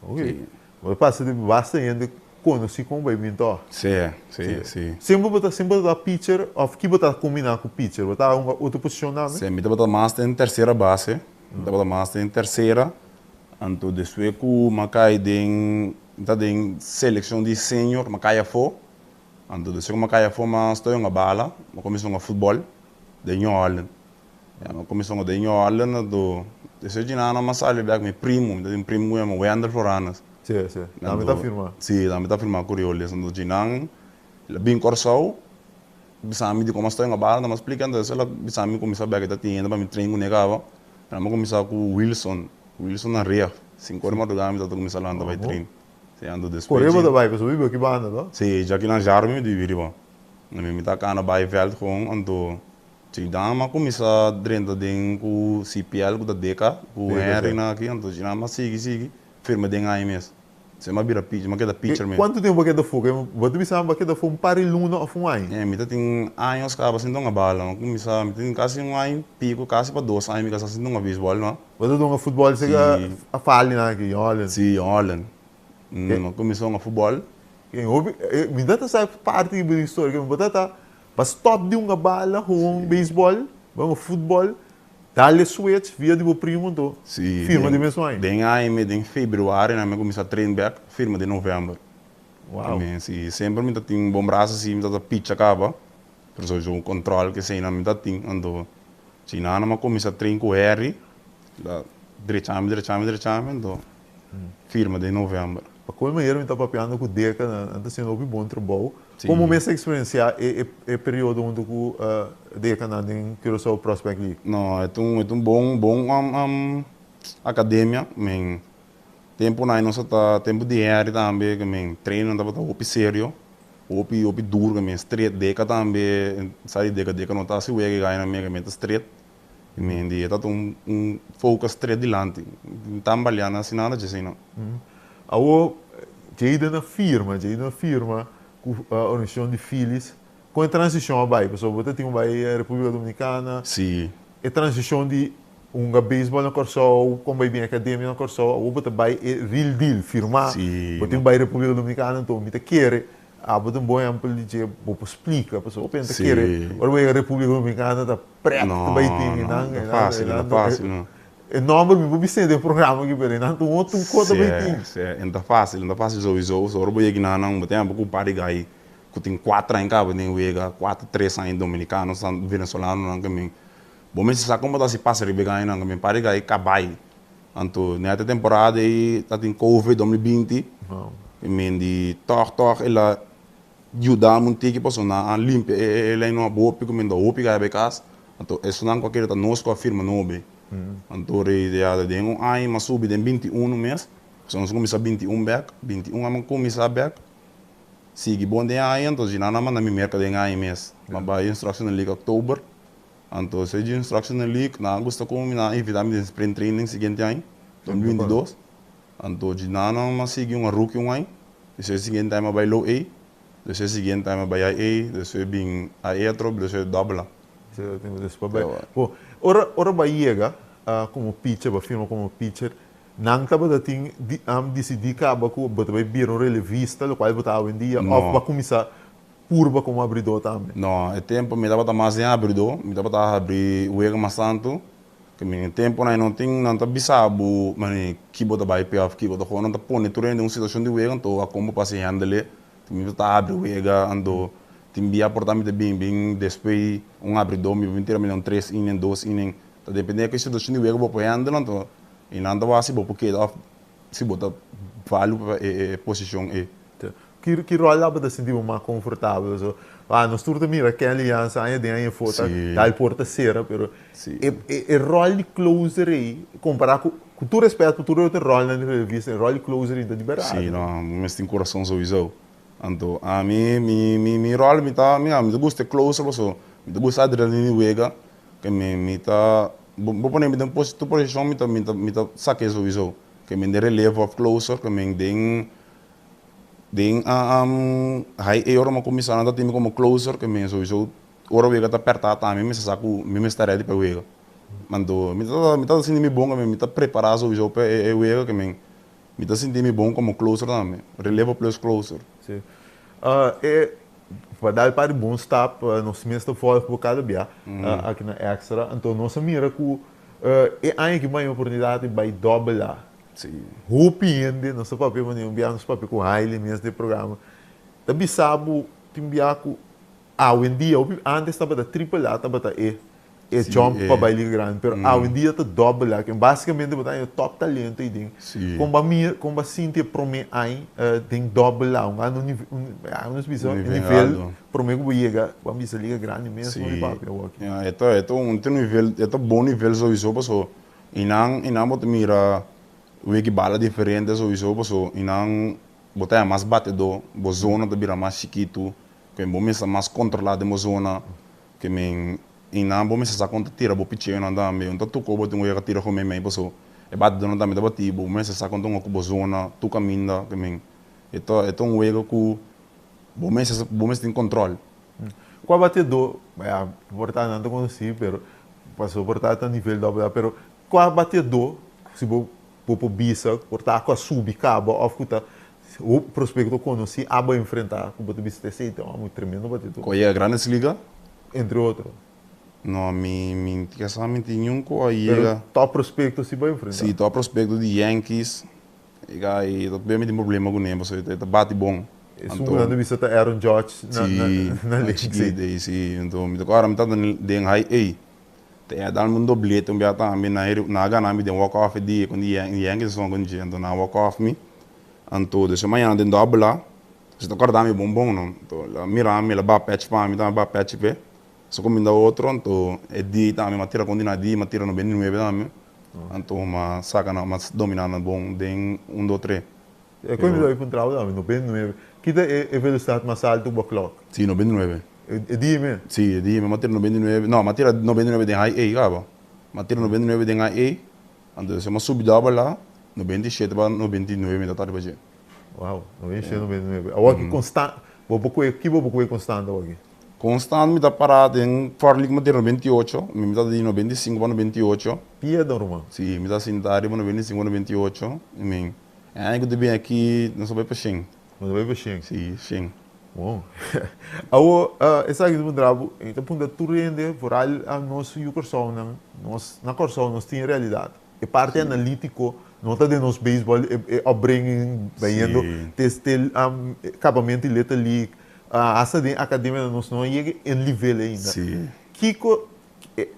ok. Bo pasa di basta hende konosí kon bai bin tòg. Sí, sí, sí. Semper bo ta semper bo ta pitcher òf ki bo ta kombiná ku pitcher? Bo ta hunga otro posishon tambe? Sí, mi tabata mas den tersera base. Mi tabata mas den tersera. Anto despues ku mi a kai den, mi ta den selekshon di senior, mi a kai afó. Anto despues ku mi a kai afó mi a stoi hunga bala, mi a kuminsá hunga futbòl den New Holland. Ya mi a kuminsá hunga den New Holland anto despues di nan mi a sali bek mi primo, mi ta tin un primo ku yama Wendel Floranes. Sí, sí. Tambe ta firma. Sí, tambe ta firma ku Rioles. Anto di nan el a bin Kòrsou bisa mi di komo a stoi hunga bala, anto mi a splika anto el a bisa mi kuminsá bek e ta tin hende pa mi train kuné kaba. Mi a kuminsá ku Wilson, Wilson Narea. Sinku or di madrugada mi tabata kuminsá lanta bai train. Si, anto despues Kore bo ta bai pasobra bo biba aki banda, no? Si, djaki nan Jarmi mi bibi riba. Mi mi ta kana bai vèlt gewoon, anto si dan a kuminsá drenta den ku CPL ku ta Deka, ku Henry nan aki, anto si nan a sigui sigui firma den aña mes. Si mi a bira pitcher, mi a keda pitcher mes. Kuantu tempu bo a keda afó? Bo ta bisa bo a keda afó un par di luna òf un aña? Mi ta tin años kaba sin dunga bala. Mi a kuminsá, mi tin kasi un aña i pico, kasi pa dos aña mi kasa sin dunga beisbòl no. Bo ta dunga futbòl seka a fali nan aki, Holland? Si, Holland. Mi a kuminsá hunga futbòl. Mi ta ta sa parti di bo historia, bo ta ta pa stòp di hunga bala, hunga beisbòl, bo hunga futbòl. Dale switch via di bo primo anto Sí, firma den di mesun aña. den aña mi den februari nan mi a cuminsa train bek, firma den november. Wow. Mi si semper mi ta tin un bon brasa si mi ta ta picha caba, pero sowieso un control kesey nan mi ta tin, anto si nan a cuminsa train cu Harry, la drecha mi drecha mi drecha mi anto firma den november. Pa cual manera mi ta papiando cu Deca nan ta haciendo hopi bon trabou. Como mi a experiencia e e periodo hunto cu Deca nan den Curaçao Prospect League? No, e ta un e ta un bon bon academia. Men tempo nan nos a ta tempo di Henry tambe ke men trainer tabata hopi serio, hopi hopi duro ke men stret. Deca tambe sa di Deca Deca no ta haci wega e gainan mega men ta stret. Men di e ta un un focus stret dilanti. Tambaleando asi nada dje asina. Awor Jayden a firma, Jayden a firma ku organisashon di Phillies. Kon e transishon a bai? Pasobra bo ta tin ku bai Repúblika Dominikana. Sí. E transishon di hunga beisbòl na Kòrsou, kon bai bin akademia na Kòrsou, awor bo ta bai e real deal, firmá. Sí. Bo tin ku bai Repúblika Dominikana, anto mi ta kere abo ta un bon ehèmpel di dje bo por splika, pasobra hopi hende ta kere ora bo yega Repúblika Dominikana ta prèt ta bai tin No, einan, no ta einan, fásil, no einan. ta fásil, no. E nomber mi por bis'é den programa aki pero einan ta un otro un kos ta bai tin. Si, si, e ta fácil, e ta fácil souiso. So ora bo yega einan bo tin ku un par di gai ku tin kuater aña kaba den wega, kuater, tres aña, dominikano, venezolanonan ku mi. Bo mester sa kon bo ta hasi pasa riba e gainan, ku mi par di gai kabai. Anto nèt e temporada ei ta tin covid 2020, i mi di tòg tòg el a yuda mi un tiki pasobra nan a limpia e lei nan hopi ku mi ta hopi gai bai kas. Anto esunnan ku a kere ta nos ku a firma nobe. Anto rei ya den un aña mi a subi den 21 mes, pasobra nos a kuminsá 21 bèk, 21 a mi kuminsá bèk, sigui bon den aña, anto dje nan a manda mi merka den aña mes. Mi a bai Instructional League Oktober, anto esei dje Instructional League nan a gusta ku mi, nan a invitá mi den Spring Training siguiente aña, 2022. Anto dje nan a sigui un rookie un aña, despues siguiente aña mi a bai Low A, despues siguiente aña mi a bai IA, despues bin IA atrobe, despues Double A. Bo, ora ora bo a yega komo pitcher, bo a firma komo pitcher, nan tabata tin di disidí kaba ku bo ta bai bira un relevista, lokual bo ta awendia, òf bo a kuminsá purba komo abridó tambe? No, e tempu mi tabata mas den abridó, mi tabata habri wega mas tantu, ke mi e tempunan no tin, nan ta bisa bo mane ki bo ta bai p'e òf ki bo ta kohe, nan ta pone tur hende den un situashon di wega, anto a kon bo pasa hèndele. Mi ta habri wega anto tin bia por ta mi ta bin bin despues un habridó mi bin tira mi un tres inning dos inning ta depende ki situacion di wega bo por handle anto y nan ta wak si bo por keda of si bo ta value pa e posicion ey. Ki ki rol abo ta sinti bo mas confortabel? So ah nos tur ta mira Kenley Jansen aña den aña afo ta dal porta cera pero e e rol di closer ey compara cu Cu tur respet pa tur e otro rolnan di revista, e rol di closer ta di berdad. Sí, no, bo mester tin curason souiso. Anto ami, mi, mi, mi rol mi ta, mi, mi ta gusta e closer paso mi ta gusta adrenalina di wega, ke mi, mi ta, bo, bo pone mi den pos, tur posicion mi ta, mi ta, mi ta sake souiso. Ke mi den relevo of closer, ke mi den, den high A ora mi a cuminsa nan ta tin mi como closer, ke mi souiso ora wega ta perta tambe mi sa sa cu mi mester ready pa e wega. Anto mi ta mi ta sinti mi bon mi ta prepará souiso pa e wega ke mi mi ta sinti mi bon komo closer tambe, relevo plus closer. Sí. E pa dal par di bon stap nos mes ta volg bo kada bia aki na Extra, anto nos a mira ku e aña aki bo haña oportunidat di bai dòbel A. Sí. Hopi hende, nos ta papia manera un bia nos papia ku Haile mes den programa, ta bisa bo tin bia ku awendia, hopi antes tabata triple A tabata e E jump pa bai liga grandi, pero awendia ta dobbel aki. Basikamente bo ta haña top talento ei den. Kon bo a mira, kon bo a sinti e promé aña den dobbel a? Un anda un nivel, nos bisa un nivel promé ku bo yega, bo a bisa liga grandi mesmo di papia awor aki. Ya, e ta, e ta un nivel, e ta bon nivel souiso paso einan, einan bo ta mira. Wiki bala diferente sowieso paso y nan bo ta mas batedor, bo zona ta bira mas chikitu, ke bo mester mas controla den bo zona, ke men y nan bo mester sa kon ta tira bo picheonan tambe, un ta tuko bo tin ku yega tira ku meimei paso e batedornan tambe ta bati bo, bo mester sa kon ta hunga ku bo zona tur kaminda, ke men e ta e ta un wega ku bo mester bo mester tin control. Kua batedor, ya por ta nan ta konosí pero paso por ta ta nivel doble A pero Kua bateadó, si bo bo por bisa, por ta ku a subi kaba òf ku ta hopi prospekto konosí abo a enfrentá ku bo ta bisa ta esei ta un tremendo bateadó? Ku a yega Grandes Liga? Entre otro. No, mi mi ke sa mi tin niun ku a yega. Pero top prospekto si bo a enfrentá. Si, top prospekto di Yankees. E guy ta bia mi tin problema kuné pasobra e ta bati bon. Esun ku nan ta bisa ta Aaron Judge na na na Si, chikito ei si. Anto mi ta kòrda mi tabata den high A. Ta e a dal mi un doblete un bia tambe nan e nan a gana mi den walk off e dia ku di Yankees a sona ku dje anto nan a walk off mi anto despues mañana den double A si ta kòrda mi bon bon no anto el a mira mi el a baha pèchi pa mi tambe a baha pèchi p'e so kuminda otro anto e dia tambe mi a tira kontinua di mi a tira 99 tambe anto mi a saka nan mi a domina nan bon den un dos tres. E koe mi ta bai puntra bo tambe, 99. Ki ta e velosidat mas altu bo klok? Si, 99. E di me? Si, e di me. Mi a tira 99, no, mi a tira 99 den high A kaba. Mi a tira 99 den high A, anto despues mi a subi double A, 97 pa 99 mi ta ta riba dje. Wow, 97, 99. Awor ki konstant, bo por koe, ki bo por koe konstant awor aki? Konstant mi ta para den Fort Lee mi a tira 98, mi ta di 95 pa 98. Pia don ruman. Si, mi ta sinta riba 95 pa 98, i mi. E aña ku ta bin aki nos a bai pa shen. Nos a bai pa shen? Si, shen. Bon. Awor, esaki ta puntra bo, e ta puntra tur hende, foral nos yu Kòrsounan, nos na Kòrsou nos tin e realidat. E parti analítiko no ta den nos beisbòl, e upbringing bayendo te te kapamentu di Little League, asta den akademianan nos no a yega e nivel ainda. Kiko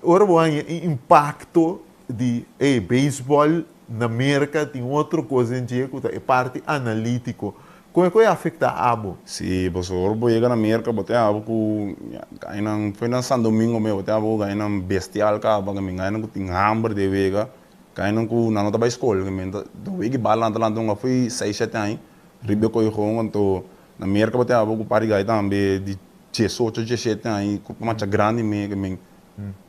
Ora bo haña e impakto di ey beisbòl na Merka tin otro kos den dje ku ta e parti analítiko. Kon e ku e afektá abo? Si, pasobra ora bo yega na Merka bo tin abo ku gainan, foi na San Domingo mes, bo tin abo ku gainan bestial kaba, gainan ku tin hamber di e wega, gainan ku nan no ta bai skol, ta wega i bala nan ta lanta un afui seis shete aña riba e koigon, anto na Merka bo tin abo ku par di gai tambe di 18, 17 aña ku macha grandi me ke men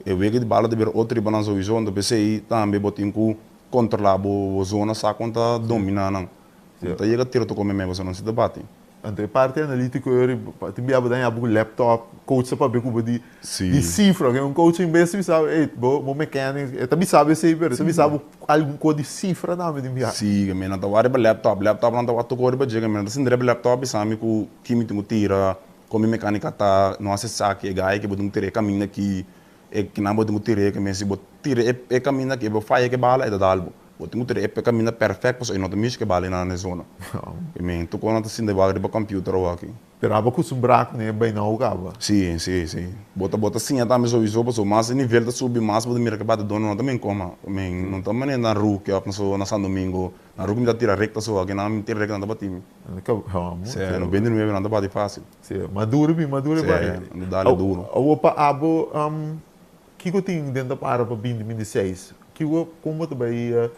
e wega di bala ta bira otro riba nan sowieso anto p'esei tambe bo tin ku kontrolá bo zona sa kon ta dominá nan no ta yega tira toko meme pasobra nan si ta bati. Anto e parti analítiko yo riba tin bia bo daña bo ku laptop coach ta papia ku bo di di sifra oke un coach en bes di bisa bo ey bo mechanics e ta bisa bo esei pero e ta bisa bo algun kos di sifra tambe tin bia. Si ke men nan ta wak riba laptop laptop nan ta wak toko riba dje ke men nan ta sinta riba laptop bisa mi ku ki mi tin ku tira. Kon mi mekanika ta no hasi esaki, e gai ke bo tin ku tira e kaminda aki, e kinan bo tin ku tira e kaminda, si bo tira e kaminda aki e bo faya ke bala e ta dal bo. Bo tin ku tira e kaminda perfèkt pasobra e no ta mishi ke bala einan na e zona. I men tur kos nan ta sinta wak riba kòmpiuter awor aki. Pero abo kustumbrá ku e bainau kaba. Si, si, si. Bo ta bo ta siña tambe souiso pasobra mas e nivel ta subi mas bo ta mira ke batidó no ta men koma. I men no ta manera na Rookie òf na San Domingo. Na Rookie mi ta tira rekta so, aki nan mi tira rekta nan ta bati mi. Sí, 99 nan ta bati fácil. Sí, maduro bin, maduro Sí, bai. nan ta dale duro. Awor pa abo, kiko tin den ta para pa binti 26? Kiko, kon bo ta bai,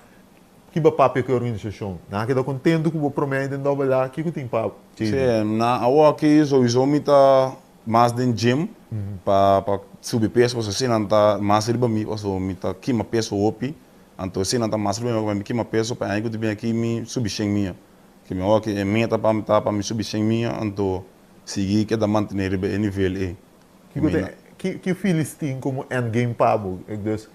ki bo a papia ku e organisashon? Nan a keda kontentu ku bo promé den Double A? Kiko tin pa Sí, na awor aki souiso mi ta mas den gym pa pa subi peso pasobra si nan ta mas riba mi pasobra mi ta kima peso hopi, anto si nan ta mas riba mi pasobra mi kima peso pa e aña ku ta bin aki mi subi shen mia. Ke mi awor e meta pa mi ta pa mi subi shen mia anto sigui keda mantene riba e nivel ei. Kiko ta ki ki Phillies tin komo end game pa bo? Dus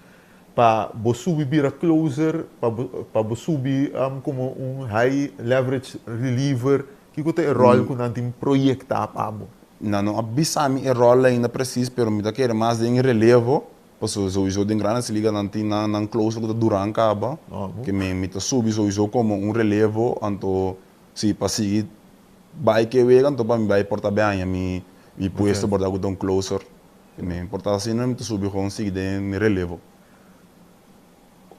pa bo subi bira closer, pa bo pa bo subi komo un high leverage reliever, kiko ta e ròl ku nan tin proyektá pa bo? Nan no a bisa mi e ròl ainda presis pero mi ta kere mas den relevo Pasobra souiso den Grandes Ligas nan tin nan nan closer ku ta Duran kaba, ke mi mi ta subi souiso komo un relevo, anto si pa sigui bai ke wega anto pa mi bai por ta behaña mi mi puesto por ta ku ta un closer, ke mi por ta asina mi ta subi gewoon sigui den mi relevo.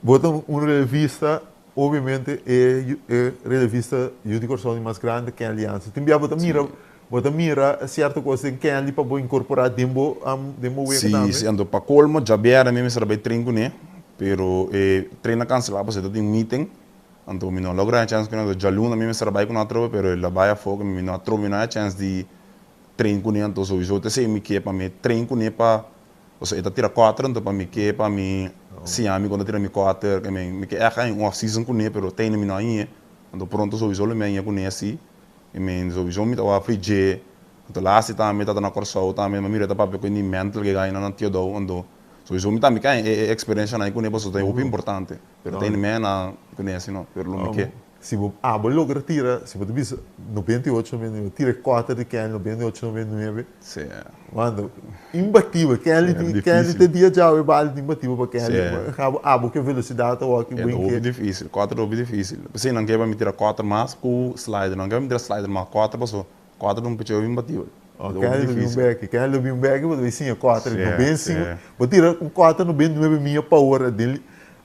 Bo ta un relevista, obviamente e e relevista yu di Kòrsou di mas grandi Kenley Jansen. Tin bia bo ta mira bo ta mira sierto kos den Kenley pa bo inkorporá den bo den bo wega tambe? Si, si, anto pa kolmo djabièrnè mi mester a bai tren kuné, pero e tren a kanselá pasobra ta tin meeting. Anto mi no a logra haña chèns ku nan. Anto djaluna mi mester a bai ku nan atrobe, pero el a bai afó ku mi no a trobe, mi no a haña chèns di train kuné. Anto souiso ta esei mi ke pa mi train kuné pa, pasobra e ta tira kòter, anto pa mi ke pa mi siña mi kon ta tira mi kòter. Ke men mi ke ègt haña un off season kuné, pero te ainda mi no a hañ'é. Anto pronto souiso lo mi hañ'é kuné si. I men souiso mi ta wak fri dje. Anto laatste tambe ta na Kòrsou tambe, mi a mira e ta papia ku e ni mental ke gana na Teodou. Anto souiso mi tambe ke haña e eksperensianan ei kuné pasobra ta hopi importante. Pero ta mé na kuné así no, pero lo mi ke. Si bo abo logra tira, si bo ta bisa 98, 99, tira e kòter di Kelly 98, 99. Sí. Mano, imbatibel. Kelly tin, Kelly te dia djawe bali tin imbatibel pa Kelly. Sí. Abo, abo ke velosidat ta wòrdu E ta hopi difísil, kòter ta hopi difísil. P'esei nan ke pa mi tira kòter mas ku slider. Nan ke pa mi tira slider mas kòter paso kòter ta un picheo imbatibel. Oh, Kelly lo bin un bèki, Kelly lo bin un bèki, bo ta bai siña kòter, 95, bo tira un kòter 99 mia pa ora den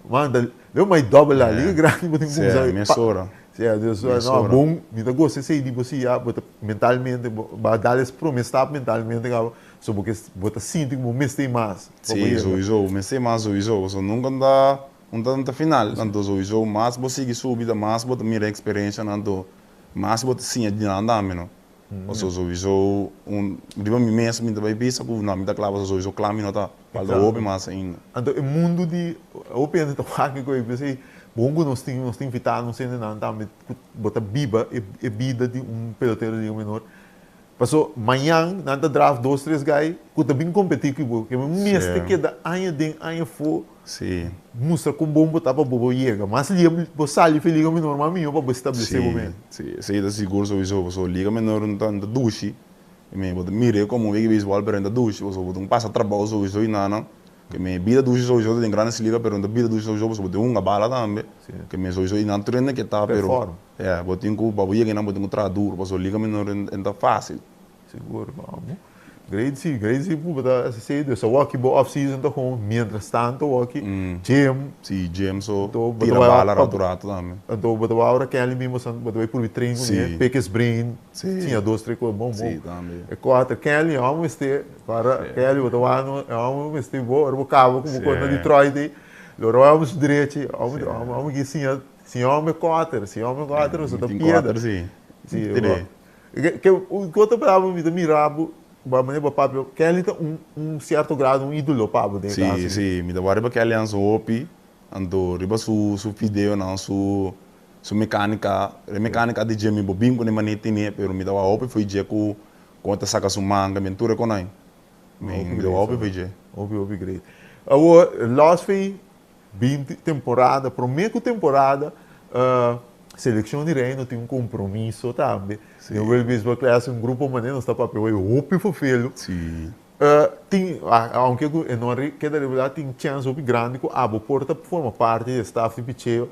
Man ta leu mai dobel la liga grandi bo tin cuminsa. Sí, mesora. Sí, dus no bon, mi ta gosta esey di bo si ya bo ta mentalmente bo a dal es prome stap mentalmente caba so bo ke bo ta sinti cu bo mester mas. Sí, souiso, bo mester mas souiso, pasobra nunca no ta no ta no ta final, anto souiso mas bo sigui subi ta mas bo ta mira experiencianan anto mas bo ta siña di nan tambe no. Pasobra souiso un riba mi mes mi ta bai bisa cu no mi ta cla pasobra souiso cla mi no ta. Falta hopi mas ainda. Anto e mundu di hopi hende ta wak ku e p'esei bon ku nos tin nos ta invitá nos hendenan tambe ku bo ta biba e bida di un pelotero di liga menor. Paso mañan nan ta draft dos tres guy ku ta bin kompetí ku bo ke mester keda aña den aña afó mustra kon bon bo ta pa bo bo yega. Mas lia bo sali for e liga menor mas mihó pa bo establesé bo mes. Si, esei ta sigur souiso pasobra liga menor no ta dushi. I mi bo ta mir'é komo un wega di beisbòl pero e no ta dushi pasobra bo tin ku pasa trabou souiso i nana. Ke mi bida dushi souiso ta den Grandes Ligas pero no ta bida dushi souiso pasobra bo tin hunga bala tambe. Ke mi souiso i nan tur hende ke ta pero ya bo tin ku pa bo yega einan bo tin ku traha duru pasobra liga menor e no ta fásil. Sigur vamos. Great si, great si ku bo ta hasi dus awor bo off season ta kon mientras tanto awor gym. Si gym so tira bala ratu ratu tambe. Anto bo ta wou ora Kelly bin bo ta bai purbi train kuné pick his brain. Siña dos tres kos bon bon. E kuater Kelly e hòmber mester para Kelly bo ta wak no e hòmber mester bo ora bo kaba ku bo kos na Detroit ei lo ora hòmber su drechi hòmber hòmber ke siña si hòmber kuater si hòmber kuater bo ta piedra. Si ke otro palabra mi ta mira bo bo manera bo papia Kelly ta un un sierto grado un idolo pa bo den e kaso. Si si mi ta wak riba Kelly Hansen hopi anto riba su su videonan su Su mecánica, e mecánica di dje mi bo bin cu e manera tene, pero mi tawa hopi fo'i dje cu con e ta saca su manga, mi tur e con ai. Mi tawa hopi fo'i dje. Hopi, hopi great. Awor, los fo'i binti temporada, prome cu temporada, seleccion di Reino tin un compromiso tambe. Den World Baseball Classic, un grupo manera nos ta papia hoy hopi fofelu. Tin, aunke cu e no a keda revelá, tin chèns hopi grandi cu abo por ta forma parti di e staf di picheo.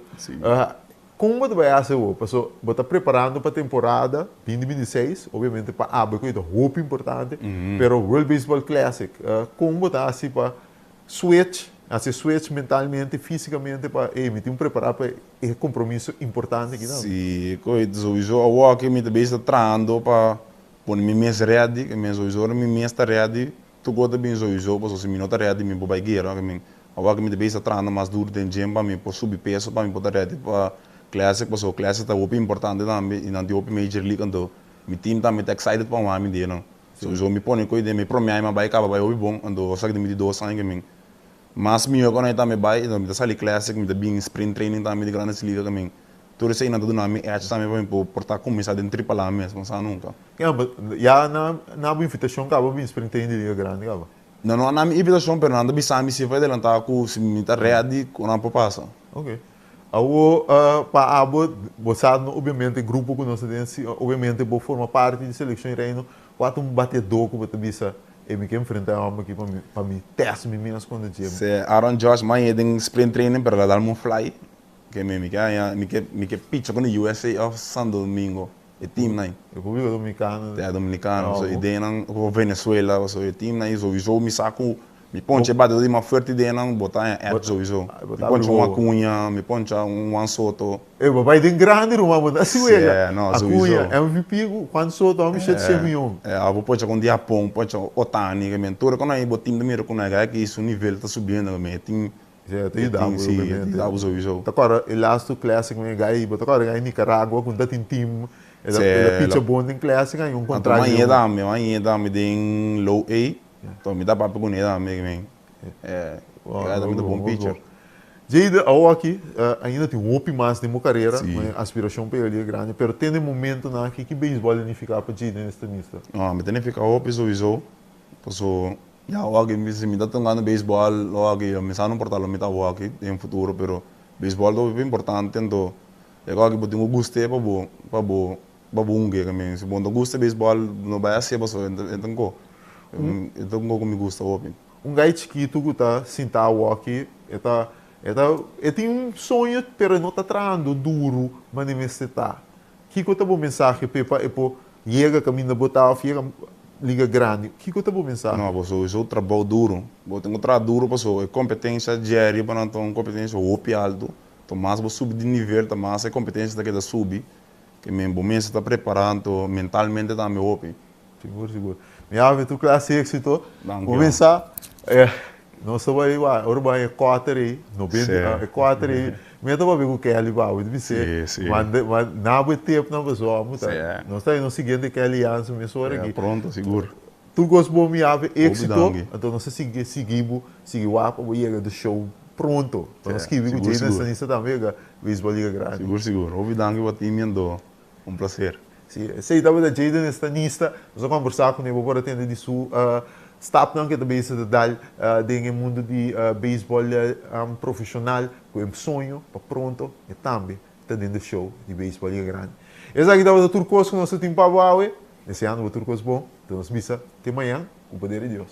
Con bo ta bai haci awor? Paso bo ta preparando pa temporada 2026, obviamente pa abo e ta hopi importante, pero World Baseball Classic, con bo ta haci pa switch, haci switch mentalmente, fisicamente pa, ey, mi tin un prepara pa e compromiso importante aki tambe? Si, sowieso awor aki mi ta bezig ta trahando pa Pone mi mes ready, ke men sowieso ora mi mes ta ready, tur kos ta bin sowieso, pasobra si mi no ta ready mi por bai guera, ke men awor ke mi ta bisa trahando mas duro den gym pa mi por subi peso pa mi por ta ready pa classic, pasobra classic ta hopi importante tambe y nan tin hopi major league anto mi team tambe ta excited pa wami den nan, sowieso mi pone koe den mi prome aña mi a bai kaba bai hopi bon, anto osaki den mi di dos aña ke men mas miho ku nan tambe bai, anto mi ta sali classic mi ta bin sprint training tambe di grandes liga ke men Tur esei nan ta duna mi edge tambe pa mi por por ta kuminsá den tripalá mes, no sa nunka. Ya, but ya nan a bo invitashon kaba bin spring training di Liga Grandi kaba? Nan no a na mi invitashon pero nan ta bisa mi si for adelantá ku si mi ta ready ku nan por pasa. Ok. Awor pa abo, bo sa no obviamente grupo ku nos ta den si obviamente bo forma parti di selekshon di Reino, kua ta un bateadó ku bo ta bisa e mi ke enfrentá e hòmber aki pa mi pa mi tèst mi mes kontra dje? Se Aaron Judge mañe den spring training pero el a dal mi un fly. Ke mi mi ke haña mi ke mi ke picha ku di USA of Santo Domingo e team nan. Republica Dominicana. Ya Dominicana so e den nan of Venezuela so e team nan souiso mi sa ku mi poncha e batidor di mas fuerte den nan bo ta haña edge souiso. Mi poncha un Acuña mi poncha un Juan Soto. E bo bai den grandi ruman bo ta si wega. Si no souiso. Acuña MVP ku Juan Soto hopi shete shen miyon. Ya bo poncha ku un di Japon poncha Otani ke men tur e ku nan bo team ta mira ku nan e guy aki su nivel ta subiendo ke men e team. Si, e ta yuda bo, Si, e ta yuda bo sowieso. Ta kòrda e lastu classic men e gai, bo ta kòrda e gai Nicaragua ku ta tin team, el a picha bon den classic a un kontrakt. Anto mi a tambe, mi a tambe den low A, anto mi ta papia kuné tambe men. E gai tambe ta bon picher. Jade, awoki ainda tin hopi mas den bo karera, mi aspirashon pa yega liga grandi, pero te na e momentonan aki ki beisbòl a nifiká pa Jayden Estanista? No, mi ta nifiká hopi sowieso, paso Ya awor aki si mi ta tungando beisbòl awor aki mi sa no por ta lo mi ta awor aki den futuro pero beisbòl ta hopi importante anto e awor aki bo tin ku gust'é pa bo pa bo pa bo hunga kaminda si bo no ta gusta beisbòl no bai hasié pasobra e ta un ko e ta un ko ku mi gusta hopi. Un gai chikitu ku ta sinta awor aki e ta e ta e tin un soño pero e no ta trahando duru manera mester ta. Kiko ta bo mensahe p'e pa e por Yega kaminda bo ta òf yega liga grandi, kiko ta bo mensahe? No, bo souso trabou duru. Bo tin ku traha duru paso e kompetensia dje riba nan ta un kompetensia hopi altu. Ta mas bo subi di nivel ta mas e kompetensia ta keda subi. Ke men bo mester ta prepará anto mentalmente tambe hopi. Sigur, sigur. Mi habi tur klase di éksito. Danki. Bo pensa, nos ta bai wak, ora bo haña e kòter ei, no bende, e kòter ei, mi ta papia ku Kelly pa mi ta bis'é, manda, na bo e tepnan pasobra amo ta, nos ta haña nos siguiente Kelly Jansen mesora aki. Pronto, sigur. Tur kos bon mi habi éksito, anto nos ta sigui sigui bo, sigui wak pa bo yega de show pronto, pa nos skibi ku Jayden Stanista tambe yega Baseball Liga Grandi. Sigur, sigur. Hopi danki pa tin mi anto un placer. Si, esei tabata Jayden Estanista. Nos a kombersá kuné, bo por a tende di su stapnan ku e ta bezig ta dal den e mundu di beisbòl profeshonal ku e soño pa pronto e tambe ta den de show di beisbòl Liga Grandi. Esaki tabata tur kos ku nos ta tin pa bo awe. Deseando bo tur kos bon. Ta nos bisa te mañan ku poder di Dios.